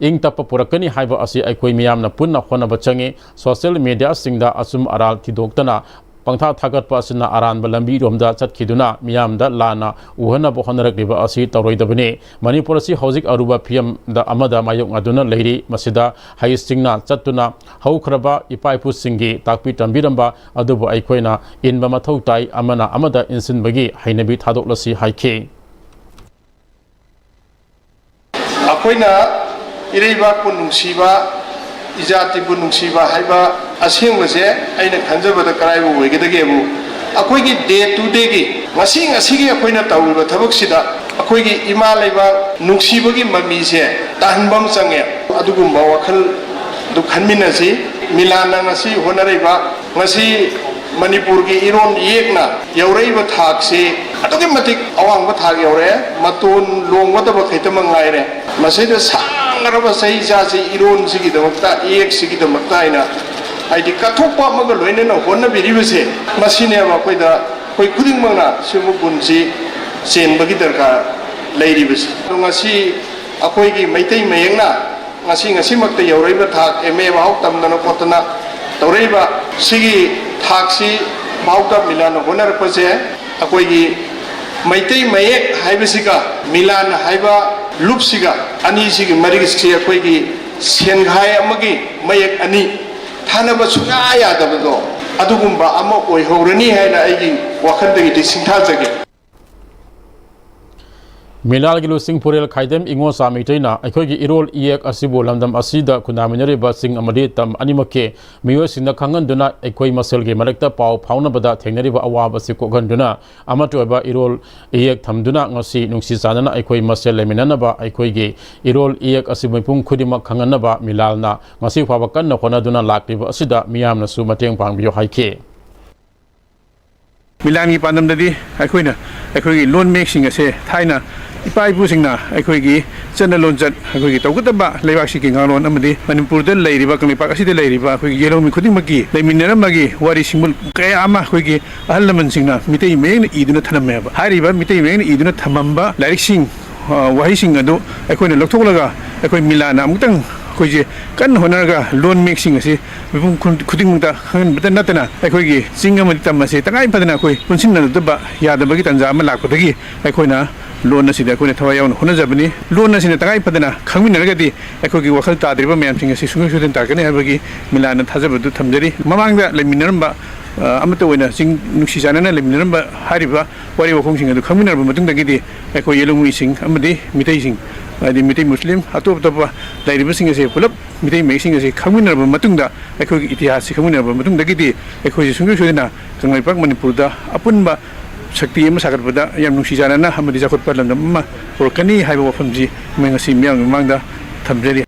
ꯏꯪ ꯇꯞꯄ ꯄꯨꯔꯛꯀꯅꯤ ꯍꯥꯏꯕ ꯑꯁꯤ ꯑꯩꯈꯣꯏ ꯃꯤꯌꯥꯝꯅ ꯄꯨꯟꯅ ꯍꯣꯠꯅꯕ ꯆꯪꯏ꯫ Social mediaꯁꯤꯡꯗ ꯑꯆꯨꯝ ꯑꯔꯥꯜ ꯊꯤꯗꯣꯛꯇꯅ ꯄꯪꯊꯥ ꯊꯥꯒꯠꯄ ꯑꯁꯤꯅ ꯑꯔꯥꯟꯕ ꯂꯝꯕꯤꯔꯣꯝꯗ ꯆꯠꯈꯤꯗꯨꯅ ꯃꯤꯌꯥꯝꯗ ꯂꯥꯟꯅ ꯎꯍꯟꯅꯕ ꯍꯣꯠꯅꯔꯛꯂꯤꯕ ꯑꯁꯤ ꯇꯧꯔꯣꯏꯗꯕꯅꯤ꯫ ꯃꯅꯤꯄꯨꯔ ꯑꯁꯤ ꯍꯧꯖꯤꯛ ꯑꯔꯨꯕ ꯐꯤꯕꯝꯗ ꯑꯃꯗ ꯃꯥꯌꯣꯛꯅꯗꯨꯅ ꯂꯩꯔꯤ꯫ ꯃꯁꯤꯗ ꯍꯩꯁꯤꯡꯅ ꯆꯠꯇꯨꯅ ꯍꯧꯈ꯭ꯔꯕ ꯏꯄꯥ ꯏꯄꯨꯁꯤꯡꯒꯤ ꯇꯥꯛꯄꯤ ꯇꯝꯕꯤꯔꯝꯕ ꯑꯗꯨꯕꯨ ꯑꯩꯈꯣꯏꯅ ꯏꯟꯕ ꯃꯊꯧ ꯇꯥꯏ, ꯑꯃꯅ ꯑꯃꯗ ꯏꯟꯁꯤꯟꯕꯒꯤ ꯍꯩꯅꯕꯤ ꯊꯥꯗꯣꯛꯂꯁꯤ ꯍꯥꯏꯈꯤ꯫ ꯑꯩꯈꯣꯏꯅ ꯏꯔꯩꯕꯥꯛꯄꯨ ꯅꯨꯡꯁꯤꯕ, ꯏꯖꯥꯇꯤꯕꯨ ꯅꯨꯡꯁꯤꯕ ꯍꯥꯏꯕ ꯑꯁꯦꯡꯕꯁꯦ ꯑꯩꯅ ꯈꯟꯖꯕꯗ ꯀꯗꯥꯏꯕꯨ ꯑꯣꯏꯒꯗꯒꯦꯕꯨ, ꯑꯩꯈꯣꯏꯒꯤ day to dayꯒꯤ, ꯉꯁꯤ ꯉꯁꯤꯒꯤ ꯑꯩꯈꯣꯏꯅ ꯇꯧꯔꯤꯕ ꯊꯕꯛꯁꯤꯗ ꯑꯩꯈꯣꯏꯒꯤ ꯏꯃꯥ ꯂꯩꯕꯥꯛ ꯅꯨꯡꯁꯤꯕꯒꯤ ꯃꯃꯤꯁꯦ ꯇꯥꯍꯟꯕ ꯑꯃ ꯆꯪꯉꯦ꯫ ꯑꯗꯨꯒꯨꯝꯕ ꯋꯥꯈꯜꯗꯨ ꯈꯟꯃꯤꯟꯅꯁꯤ꯫ ꯃꯤꯂꯥꯟꯅ ꯉꯁꯤ ꯍꯣꯠꯅꯔꯤꯕ, ꯉꯁꯤ ꯃꯅꯤꯄꯨꯔꯒꯤ ꯏꯔꯣꯟ ꯏꯌꯦꯛꯅ ꯌꯧꯔꯛꯏꯕ ꯊꯥꯛꯁꯤ ꯑꯗꯨꯛꯀꯤ ꯃꯇꯤꯛ ꯑꯋꯥꯡꯕ ꯊꯥꯛ ꯌꯧꯔꯦ꯫ ꯃꯇꯣꯟ ꯂꯣꯡꯒꯗꯕ ꯈꯛꯇꯃꯛ ꯉꯥꯏꯔꯦ꯫ ꯃꯁꯤꯗ ꯁꯥꯡꯈ꯭ꯔꯕ ꯆꯍꯤ ꯆꯥꯁꯤ ꯏꯔꯣꯟꯁꯤꯒꯤꯗꯃꯛꯇ, ꯏꯌꯦꯛꯁꯤꯒꯤꯗꯃꯛꯇ ꯍꯥꯏꯅ ꯍꯥꯏꯗꯤ ꯀꯠꯊꯣꯛꯄ ꯑꯃꯒ ꯂꯣꯏꯅꯅ ꯍꯣꯠꯅꯕꯤꯔꯤꯕꯁꯦ, ꯃꯁꯤꯅꯦꯕ ꯑꯩꯈꯣꯏꯗ, ꯑꯩꯈꯣꯏ ꯈꯨꯗꯤꯡꯃꯛꯅ ꯁꯤꯒꯨꯝꯕ ꯒꯨꯟꯁꯤ ꯆꯦꯟꯕꯒꯤ ꯗꯔꯀꯥꯔ ꯂꯩꯔꯤꯕꯁꯤ꯫ ꯑꯗꯣ ꯉꯁꯤ ꯑꯩꯈꯣꯏꯒꯤ ꯃꯩꯇꯩ ꯃꯌꯦꯛꯅ ꯉꯁꯤ, ꯉꯁꯤꯃꯛꯇ ꯌꯧꯔꯛꯏꯕ ꯊꯥꯛ, ꯑꯦꯝ ꯑꯦ ꯐꯥꯎ ꯇꯝꯗꯅ ꯈꯣꯠꯇꯅ ꯇꯧꯔꯛꯏꯕ ꯁꯤꯒꯤ ꯊꯥꯛꯁꯤ ꯐꯥꯎꯗ ꯃꯤꯂꯥꯟꯅ ꯍꯣꯠꯅꯔꯛꯄꯁꯦ, ꯑꯩꯈꯣꯏꯒꯤ ꯃꯩꯇꯩ ꯃꯌꯦꯛ ꯍꯥꯏꯕꯁꯤꯒ ꯃꯤꯂꯥꯟ ꯍꯥꯏꯕ ꯂꯨꯞꯁꯤꯒ, ꯑꯅꯤꯁꯤꯒꯤ ꯃꯔꯤꯁꯤ ꯑꯩꯈꯣꯏꯒꯤ ꯁꯦꯟꯈꯥꯏ ꯑꯃꯒꯤ ꯃꯌꯦꯛ ꯑꯅꯤ, ꯊꯥꯅꯕ ꯁꯨꯡꯌꯥ ꯌꯥꯗꯕꯗꯣ, ꯑꯗꯨꯒꯨꯝꯕ ꯑꯃ ꯑꯣꯏꯍꯧꯔꯅꯤ ꯍꯥꯏꯅ ꯑꯩꯒꯤ ꯋꯥꯈꯜꯗꯒꯤꯗꯤ ꯁꯤꯡꯊꯥꯖꯒꯦ꯫ ꯃꯤꯂꯥꯜꯒꯤ ꯂꯨꯆꯤꯡ ꯄꯨꯔꯦꯜ ꯈꯥꯏꯗꯦꯝ ꯏꯉꯣꯆꯥ ꯃꯩꯇꯩꯅ ꯑꯩꯈꯣꯏꯒꯤ ꯏꯔꯣꯜ ꯏꯌꯦꯛ ꯑꯁꯤꯕꯨ ꯂꯝꯗꯝ ꯑꯁꯤꯗ ꯈꯨꯟꯗꯥꯃꯤꯟꯅꯔꯤꯕ ꯆꯤꯡ ꯑꯃꯗꯤ ꯇꯝ ꯑꯅꯤꯃꯛꯀꯤ ꯃꯤꯑꯣꯏꯁꯤꯡꯅ ꯈꯪꯍꯟꯗꯨꯅ, ꯑꯩꯈꯣꯏ ꯃꯁꯦꯜꯒꯤ ꯃꯔꯛꯇ ꯄꯥꯎ ꯐꯥꯎꯅꯕꯗ ꯊꯦꯡꯅꯔꯤꯕ ꯑꯋꯥꯕ ꯑꯁꯤ ꯀꯣꯛꯍꯟꯗꯨꯅ, ꯑꯃꯠꯇ ꯑꯣꯏꯕ ꯏꯔꯣꯜ ꯏꯌꯦꯛ ꯊꯝꯗꯨꯅ ꯉꯁꯤ ꯅꯨꯡꯁꯤ ꯆꯥꯟꯅꯅ ꯑꯩꯈꯣꯏ ꯃꯁꯦꯜ ꯂꯩꯃꯤꯟꯅꯅꯕ, ꯑꯩꯈꯣꯏꯒꯤ ꯏꯔꯣꯜ ꯏꯌꯦꯛ ꯑꯁꯤ ꯃꯤꯄꯨꯝ ꯈꯨꯗꯤꯡꯃꯛ ꯈꯪꯍꯟꯅꯕ ꯃꯤꯂꯥꯜꯅ ꯉꯁꯤ ꯐꯥꯎꯕ ꯀꯟꯅ ꯍꯣꯠꯅꯗꯨꯅ ꯂꯥꯛꯂꯤꯕ ꯑꯁꯤꯗ ꯃꯤꯌꯥꯝꯅꯁꯨ ꯃꯇꯦꯡ ꯄꯥꯡꯕꯤꯌꯨ ꯍꯥꯏꯈꯤ꯫ ꯃꯤꯂꯥꯟꯒꯤ ꯄꯥꯟꯗꯝꯗꯗꯤ ꯑꯩꯈꯣꯏꯅ ꯑꯩꯈꯣꯏꯒꯤ ꯂꯣꯟ ꯃꯌꯦꯛꯁꯤꯡ ꯑꯁꯦ ꯊꯥꯏꯅ ꯏꯄꯥ ꯏꯄꯨꯁꯤꯡꯅ ꯑꯩꯈꯣꯏꯒꯤ ꯆꯠꯅ ꯂꯣꯟꯆꯠ, ꯑꯩꯈꯣꯏꯒꯤ ꯇꯧꯒꯗꯕ ꯂꯩꯕꯥꯛꯁꯤꯒꯤ ꯉꯥꯡꯂꯣꯟ ꯑꯃꯗꯤ ꯃꯅꯤꯄꯨꯔꯗ ꯂꯩꯔꯤꯕ, ꯀꯪꯂꯩꯄꯥꯛ ꯑꯁꯤꯗ ꯂꯩꯔꯤꯕ ꯑꯩꯈꯣꯏꯒꯤ ꯌꯦꯜꯍꯧꯃꯤ ꯈꯨꯗꯤꯡꯃꯛꯀꯤ ꯂꯩꯃꯤꯟꯅꯔꯝꯕꯒꯤ ꯋꯥꯔꯤ ꯁꯤꯡꯕꯨꯜ ꯀꯌꯥ ꯑꯃ ꯑꯩꯈꯣꯏꯒꯤ ꯑꯍꯜ ꯂꯃꯟꯁꯤꯡꯅ ꯃꯤꯇꯩ ꯃꯌꯦꯛꯅ ꯏꯗꯨꯅ ꯊꯝꯂꯝꯃꯦꯕ꯫ ꯍꯥꯏꯔꯤꯕ ꯃꯤꯇꯩ ꯃꯌꯦꯛꯅ ꯏꯗꯨꯅ ꯊꯝꯃꯝꯕ ꯂꯥꯏꯔꯤꯛꯁꯤꯡ, ꯑ, ꯋꯥꯍꯩꯁꯤꯡ ꯑꯗꯨ ꯑꯩꯈꯣꯏꯅ ꯂꯧꯊꯣꯛꯂꯒ ꯑꯩꯈꯣꯏ ꯃꯤꯂꯥꯟꯅ ꯑꯃꯨꯛꯇꯪ ꯑꯩꯈꯣꯏꯁꯦ ꯀꯟꯅ ꯍꯣꯠꯅꯔꯒ ꯂꯣꯟ ꯃꯌꯦꯛꯁꯤꯡ ꯑꯁꯤ ꯃꯤꯄꯨꯝ ꯈꯨ-, ꯈꯨꯗꯤꯡꯃꯛꯇ ꯈꯪꯍꯟꯕꯇ ꯅꯠꯇꯅ ꯑꯩꯈꯣꯏꯒꯤ ꯆꯤꯡ ꯑꯃꯗꯤ ꯇꯝ ꯑꯁꯤ ꯇꯉꯥꯏ ꯐꯗꯅ ꯑꯩꯈꯣꯏ ꯄꯨꯟꯁꯤꯟꯅꯗꯕ ꯌꯥꯗꯕꯒꯤ ꯇꯥꯟꯖꯥ ꯑꯃ ꯂꯥꯛꯄꯗꯒꯤ ꯑꯩꯈꯣꯏꯅ ꯂꯣꯟ ꯑꯁꯤꯗ ꯑꯩꯈꯣꯏꯅ ꯊꯋꯥꯏ ꯌꯥꯎꯅ ꯍꯣꯠꯅꯖꯕꯅꯤ꯫ ꯂꯣꯟ ꯑꯁꯤꯅ ꯇꯉꯥꯏ ꯐꯗꯅ ꯈꯪꯃꯤꯟꯅꯔꯒꯗꯤ ꯑꯩꯈꯣꯏꯒꯤ ꯋꯥꯈꯜ ꯇꯥꯗ꯭ꯔꯤꯕ ꯃꯌꯥꯝꯁꯤꯡ ꯑꯁꯤ ꯁꯨꯡꯁꯣꯏ ꯁꯣꯏꯗꯅ ꯇꯥꯔꯛꯀꯅꯤ ꯍꯥꯏꯕꯒꯤ ꯃꯤꯂꯥꯟꯅ ꯊꯥꯖꯕꯗꯨ ꯊꯝꯖꯔꯤ꯫ ꯃꯃꯥꯡꯗ ꯂꯩꯃꯤꯟꯅꯔꯝꯕ, ꯑ, ꯑꯃꯠꯇ ꯑꯣꯏꯅ ꯆꯤꯡ ꯅꯨꯡꯁꯤ ꯆꯥꯟꯅꯅ ꯂꯩꯃꯤꯟꯅꯔꯝꯕ ꯍꯥꯏꯔꯤꯕ ꯋꯥꯔꯤ ꯋꯥꯈꯣꯡꯁꯤꯡ ꯑꯗꯨ ꯈꯪꯃꯤꯟꯅꯔꯕ ꯃꯇꯨꯡꯗꯒꯤꯗꯤ ꯑꯩꯈꯣꯏ ꯌꯦꯜꯍꯧꯃꯤꯁꯤꯡ ꯑꯃꯗꯤ ꯃꯤꯇꯩꯁꯤꯡ, ꯍꯥꯏꯗꯤ ꯃꯤꯇꯩ ꯃꯨꯁꯂꯤꯝ ꯑꯇꯣꯞ ꯑꯇꯣꯞꯄ ꯂꯩꯔꯤꯕꯁꯤꯡ ꯑꯁꯤ ꯄꯨꯂꯞ ꯃꯤꯇꯩ ꯃꯌꯦꯛꯁꯤꯡ ꯑꯁꯤ ꯈꯪꯃꯤꯟꯅꯔꯕ ꯃꯇꯨꯡꯗ ꯑꯩꯈꯣꯏꯒꯤ ꯏꯇꯤꯍꯥꯁꯁꯤ ꯈꯪꯃꯤꯟꯅꯔꯕ ꯃꯇꯨꯡꯗꯒꯤꯗꯤ ꯑꯩꯈꯣꯏꯁꯤ ꯁꯨꯡꯁꯣꯏ ꯁꯣꯏꯗꯅ ꯀꯪꯂꯩꯄꯥꯛ ꯃꯅꯤꯄꯨꯔꯗ ꯑꯄꯨꯟꯕ ꯁꯛꯇꯤ ꯑꯃ ꯁꯥꯒꯠꯄꯗ ꯌꯥꯝ ꯅꯨꯡꯁꯤ ꯆꯥꯟꯅꯅ ꯑꯃꯗꯤ ꯆꯥꯎꯈꯠꯄ ꯂꯝꯗꯝ ꯑꯃ ꯄꯨꯔꯛꯀꯅꯤ ꯍꯥꯏꯕ ꯋꯥꯐꯝꯁꯤ ꯃꯣꯏ ꯉꯁꯤ ꯃꯤꯌꯥꯝꯒꯤ ꯃꯃꯥꯡꯗ ꯊꯝꯖꯔꯤ꯫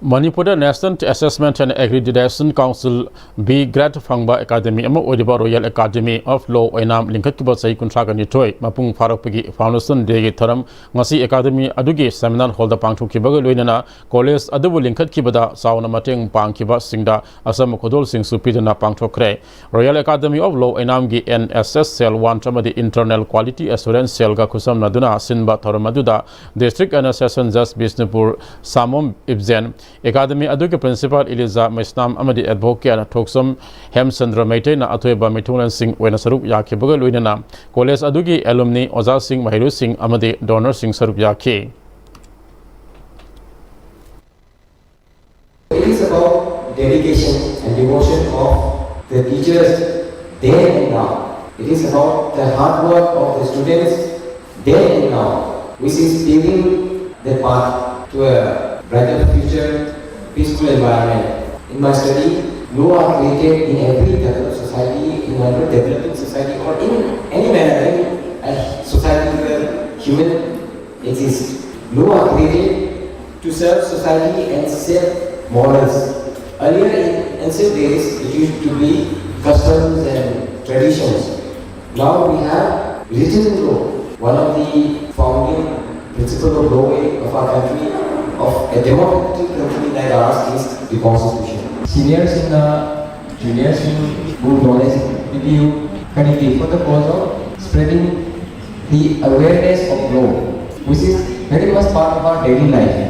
ꯃꯅꯤꯄꯨꯔꯗ National Assessment and Accreditation Council B grade ꯐꯪꯕ ꯑꯦꯀꯥꯗꯃꯤ ꯑꯃ ꯑꯣꯏꯔꯤꯕ Royal Academy of Law ꯑꯣꯏꯅꯥꯝ ꯂꯤꯡꯈꯠꯈꯤꯕ ꯆꯍꯤ ꯀꯨꯟꯊ꯭ꯔꯥꯒ ꯅꯤꯊꯣꯏ ꯃꯄꯨꯡ ꯐꯥꯔꯛꯄꯒꯤ Foundation Dayꯒꯤ ꯊꯧꯔꯝ ꯉꯁꯤ ꯑꯦꯀꯥꯗꯃꯤ ꯑꯗꯨꯒꯤ seminar hallꯗ ꯄꯥꯡꯊꯣꯛꯈꯤꯕꯒ ꯂꯣꯏꯅꯅ college ꯑꯗꯨꯕꯨ ꯂꯤꯡꯈꯠꯈꯤꯕꯗ ꯆꯥꯎꯅ ꯃꯇꯦꯡ ꯄꯥꯡꯈꯤꯕꯁꯤꯡꯗ ꯑꯆꯝꯕ ꯈꯨꯗꯣꯜꯁꯤꯡꯁꯨ ꯄꯤꯗꯨꯅ ꯄꯥꯡꯊꯣꯛꯈ꯭ꯔꯦ꯫ Royal Academy of Law ꯑꯣꯏꯅꯥꯝꯒꯤ N S S cell one ꯑꯃꯗꯤ Internal Quality Assurance cellꯒ ꯈꯨꯠꯁꯝꯅꯗꯨꯅ ꯁꯤꯟꯕ ꯊꯧꯔꯝ ꯑꯗꯨꯗ District and Session Judge Bishnupur Samom Ibajen, academy ꯑꯗꯨꯒꯤ principal ꯏꯂꯤꯖꯥ ꯃꯩꯁꯅꯥꯝ ꯑꯃꯗꯤ advocate ꯊꯣꯛꯁꯝ ꯍꯦꯝꯆꯟꯗ꯭ꯔ ꯃꯩꯇꯩꯅ ꯑꯊꯣꯏꯕ ꯃꯤꯊꯨꯡꯂꯦꯟꯁꯤꯡ ꯑꯣꯏꯅ ꯁꯔꯨꯛ ꯌꯥꯈꯤꯕꯒ ꯂꯣꯏꯅꯅ college ꯑꯗꯨꯒꯤ alumni, ꯑꯣꯖꯥꯁꯤꯡ, ꯃꯍꯩꯔꯣꯏꯁꯤꯡ ꯑꯃꯗꯤ donorꯁꯤꯡ ꯁꯔꯨꯛ ꯌꯥꯈꯤ꯫ It is about dedication and devotion of the teachers then and now. It is about the hard work of the students then and now, which is paving the path to a brighter future, peaceful environment. In my study, law are created in every developed society, in every developing society, or in any manner, any uh, society where human exists. Law are created to serve society and set morals. Earlier, in ancient days, it used to be customs and traditions. Now we have written law, one of the founding principle of law of our country, of a democratic country like ours, is the constitution. Seniors in the juniors in good knowledge with you, connected for the cause of spreading the awareness of law, which is very much part of our daily life.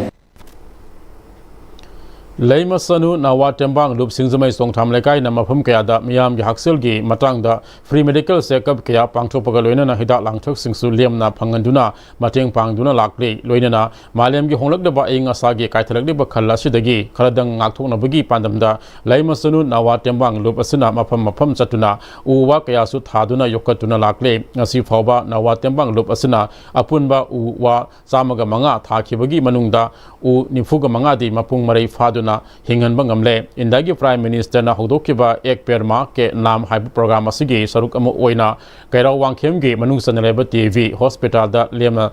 ꯂꯩꯃꯁꯅꯨ ꯅꯥꯋꯥ ꯇꯦꯝꯕꯥꯡ ꯂꯨꯞ ꯁꯤꯡꯖꯃꯩ ꯆꯣꯡꯊꯥꯝ ꯂꯩꯀꯥꯏꯅ ꯃꯐꯝ ꯀꯌꯥꯗ ꯃꯤꯌꯥꯝꯒꯤ ꯍꯛꯁꯦꯜꯒꯤ ꯃꯇꯥꯡꯗ free medical checkup ꯀꯌꯥ ꯄꯥꯡꯊꯣꯛꯄꯒ ꯂꯣꯏꯅꯅ ꯍꯤꯗꯥꯛ ꯂꯥꯡꯊꯛꯁꯤꯡꯁꯨ ꯂꯦꯝꯅ ꯐꯪꯍꯟꯗꯨꯅ ꯃꯇꯦꯡ ꯄꯥꯡꯗꯨꯅ ꯂꯥꯛꯂꯤ꯫ ꯂꯣꯏꯅꯅ ꯃꯥꯂꯦꯝꯒꯤ ꯍꯣꯡꯂꯛꯂꯤꯕ ꯑꯏꯪ ꯑꯁꯥꯒꯤ ꯀꯥꯏꯊꯔꯛꯂꯤꯕ ꯈꯜ ꯑꯁꯤꯗꯒꯤ ꯈꯔꯗꯪ ꯉꯥꯛꯊꯣꯛꯅꯕꯒꯤ ꯄꯥꯟꯗꯝꯗ ꯂꯩꯃꯁꯅꯨ ꯅꯥꯋꯥ ꯇꯦꯝꯕꯥꯡ ꯂꯨꯞ ꯑꯁꯤꯅ ꯃꯐꯝ ꯃꯐꯝ ꯆꯠꯇꯨꯅ ꯎ ꯋꯥ ꯀꯌꯥꯁꯨ ꯊꯥꯗꯨꯅ ꯌꯣꯛꯈꯠꯇꯨꯅ ꯂꯥꯛꯂꯤ꯫ ꯉꯁꯤ ꯐꯥꯎꯕ ꯅꯥꯋꯥ ꯇꯦꯝꯕꯥꯡ ꯂꯨꯞ ꯑꯁꯤꯅ ꯑꯄꯨꯟꯕ ꯎ ꯋꯥ ꯆꯥꯝꯃꯒ ꯃꯉꯥ ꯊꯥꯈꯤꯕꯒꯤ ꯃꯅꯨꯡꯗ ꯎ ꯅꯤꯐꯨꯒ ꯃꯉꯥꯗꯤ ꯃꯄꯨꯡ ꯃꯔꯩ ꯐꯥꯗꯨꯅ ꯍꯤꯡꯍꯟꯕ ꯉꯝꯂꯦ꯫ ꯏꯟꯗꯤꯌꯥꯒꯤ Prime Ministerꯅ ꯍꯧꯗꯣꯛꯈꯤꯕ ꯑꯦꯛ ꯄꯦꯔ ꯃꯥ ꯀꯦ ꯅꯥꯝ ꯍꯥꯏꯕ program ꯑꯁꯤꯒꯤ ꯁꯔꯨꯛ ꯑꯃ ꯑꯣꯏꯅ ꯀꯩꯔꯥꯎ ꯋꯥꯡꯈꯦꯝꯒꯤ ꯃꯅꯨꯡ ꯆꯟꯅ ꯂꯩꯕ T V hospitalꯗ ꯂꯦꯝꯅ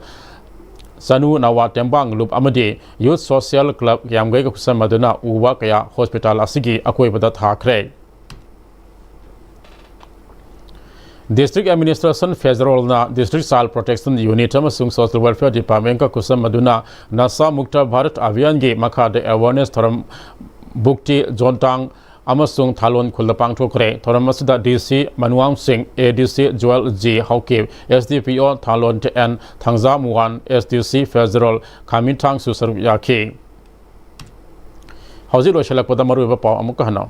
ꯆꯅꯨ ꯅꯋꯥ ꯇꯦꯡꯕꯥꯡ ꯂꯨꯞ ꯑꯃꯗꯤ Youth Social Club ꯀꯌꯥꯝꯒꯩꯒ ꯈꯨꯠꯁꯝꯅꯗꯨꯅ ꯎ ꯋꯥ ꯀꯌꯥ hospital ꯑꯁꯤꯒꯤ ꯑꯀꯣꯏꯕꯗ ꯊꯥꯈ꯭ꯔꯦ꯫ District Administration Federalꯅ District Child Protection Unit ꯑꯃꯁꯨꯡ Social Welfare Departmentꯀ ꯈꯨꯠꯁꯝꯅꯗꯨꯅ ꯅꯁꯥ ꯃꯨꯛꯇ ꯚꯥꯔꯠ ꯑꯚꯤꯌꯥꯟꯒꯤ ꯃꯈꯥꯗ awareness ꯊꯧꯔꯝ ꯕꯨꯛꯇꯤ ꯖꯣꯟꯇꯥꯡ ꯑꯃꯁꯨꯡ ꯊꯥꯂꯣꯟ ꯈꯨꯜꯗ ꯄꯥꯡꯊꯣꯛꯈ꯭ꯔꯦ꯫ ꯊꯧꯔꯝ ꯑꯁꯤꯗ D C ꯃꯅꯨꯋꯥꯡ ꯁꯤꯡ, A D C Joel G Haokip, S D P O Thalon T N Thangjamuan, S D C Federal ꯈꯥꯃꯤꯟꯊꯥꯡꯁꯨ ꯁꯔꯨꯛ ꯌꯥꯈꯤ꯫ ꯍꯧꯖꯤꯛ ꯂꯣꯏꯁꯤꯜꯂꯛꯄꯗ ꯃꯔꯨꯑꯣꯏꯕ ꯄꯥꯎ ꯑꯃꯨꯛꯀ ꯍꯟꯅ꯫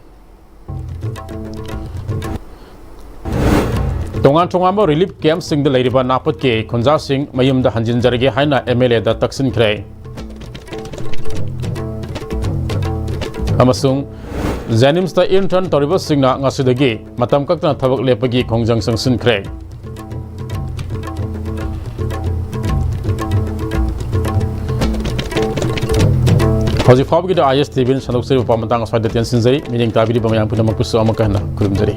ꯇꯣꯉꯥꯟ ꯇꯣꯉꯥꯟꯕ relief campꯁꯤꯡꯗ ꯂꯩꯔꯤꯕ ꯅꯥꯄꯠꯀꯤ ꯈꯨꯟꯖꯥꯁꯤꯡ ꯃꯌꯨꯝꯗ ꯍꯟꯖꯤꯟꯖꯔꯒꯦ ꯍꯥꯏꯅ M L Aꯗ ꯇꯛꯁꯤꯟꯈ꯭ꯔꯦ꯫ ꯑꯃꯁꯨꯡ JNIMSꯇ intern ꯇꯧꯔꯤꯕꯁꯤꯡꯅ ꯉꯁꯤꯗꯒꯤ ꯃꯇꯝ ꯀꯛꯇꯅ ꯊꯕꯛ ꯂꯦꯞꯄꯒꯤ ꯈꯣꯡꯖꯪ ꯆꯪꯁꯤꯟꯈ꯭ꯔꯦ꯫ ꯍꯧꯖꯤꯛ ꯐꯥꯎꯕꯒꯤꯗꯤ I S T Vꯅ ꯁꯟꯗꯣꯛꯆꯔꯤꯕ ꯄꯥꯎ ꯃꯇꯥꯡ ꯑꯁ꯭ꯋꯥꯏꯗ ꯇꯦꯟꯁꯤꯟꯖꯔꯤ꯫ ꯃꯤꯠꯌꯦꯡ ꯇꯥꯕꯤꯔꯤꯕ ꯃꯌꯥꯝ ꯄꯨꯝꯅꯃꯛꯄꯨꯁꯨ ꯑꯃꯨꯛꯀ ꯍꯟꯅ ꯈꯨꯔꯨꯝꯖꯔꯤ꯫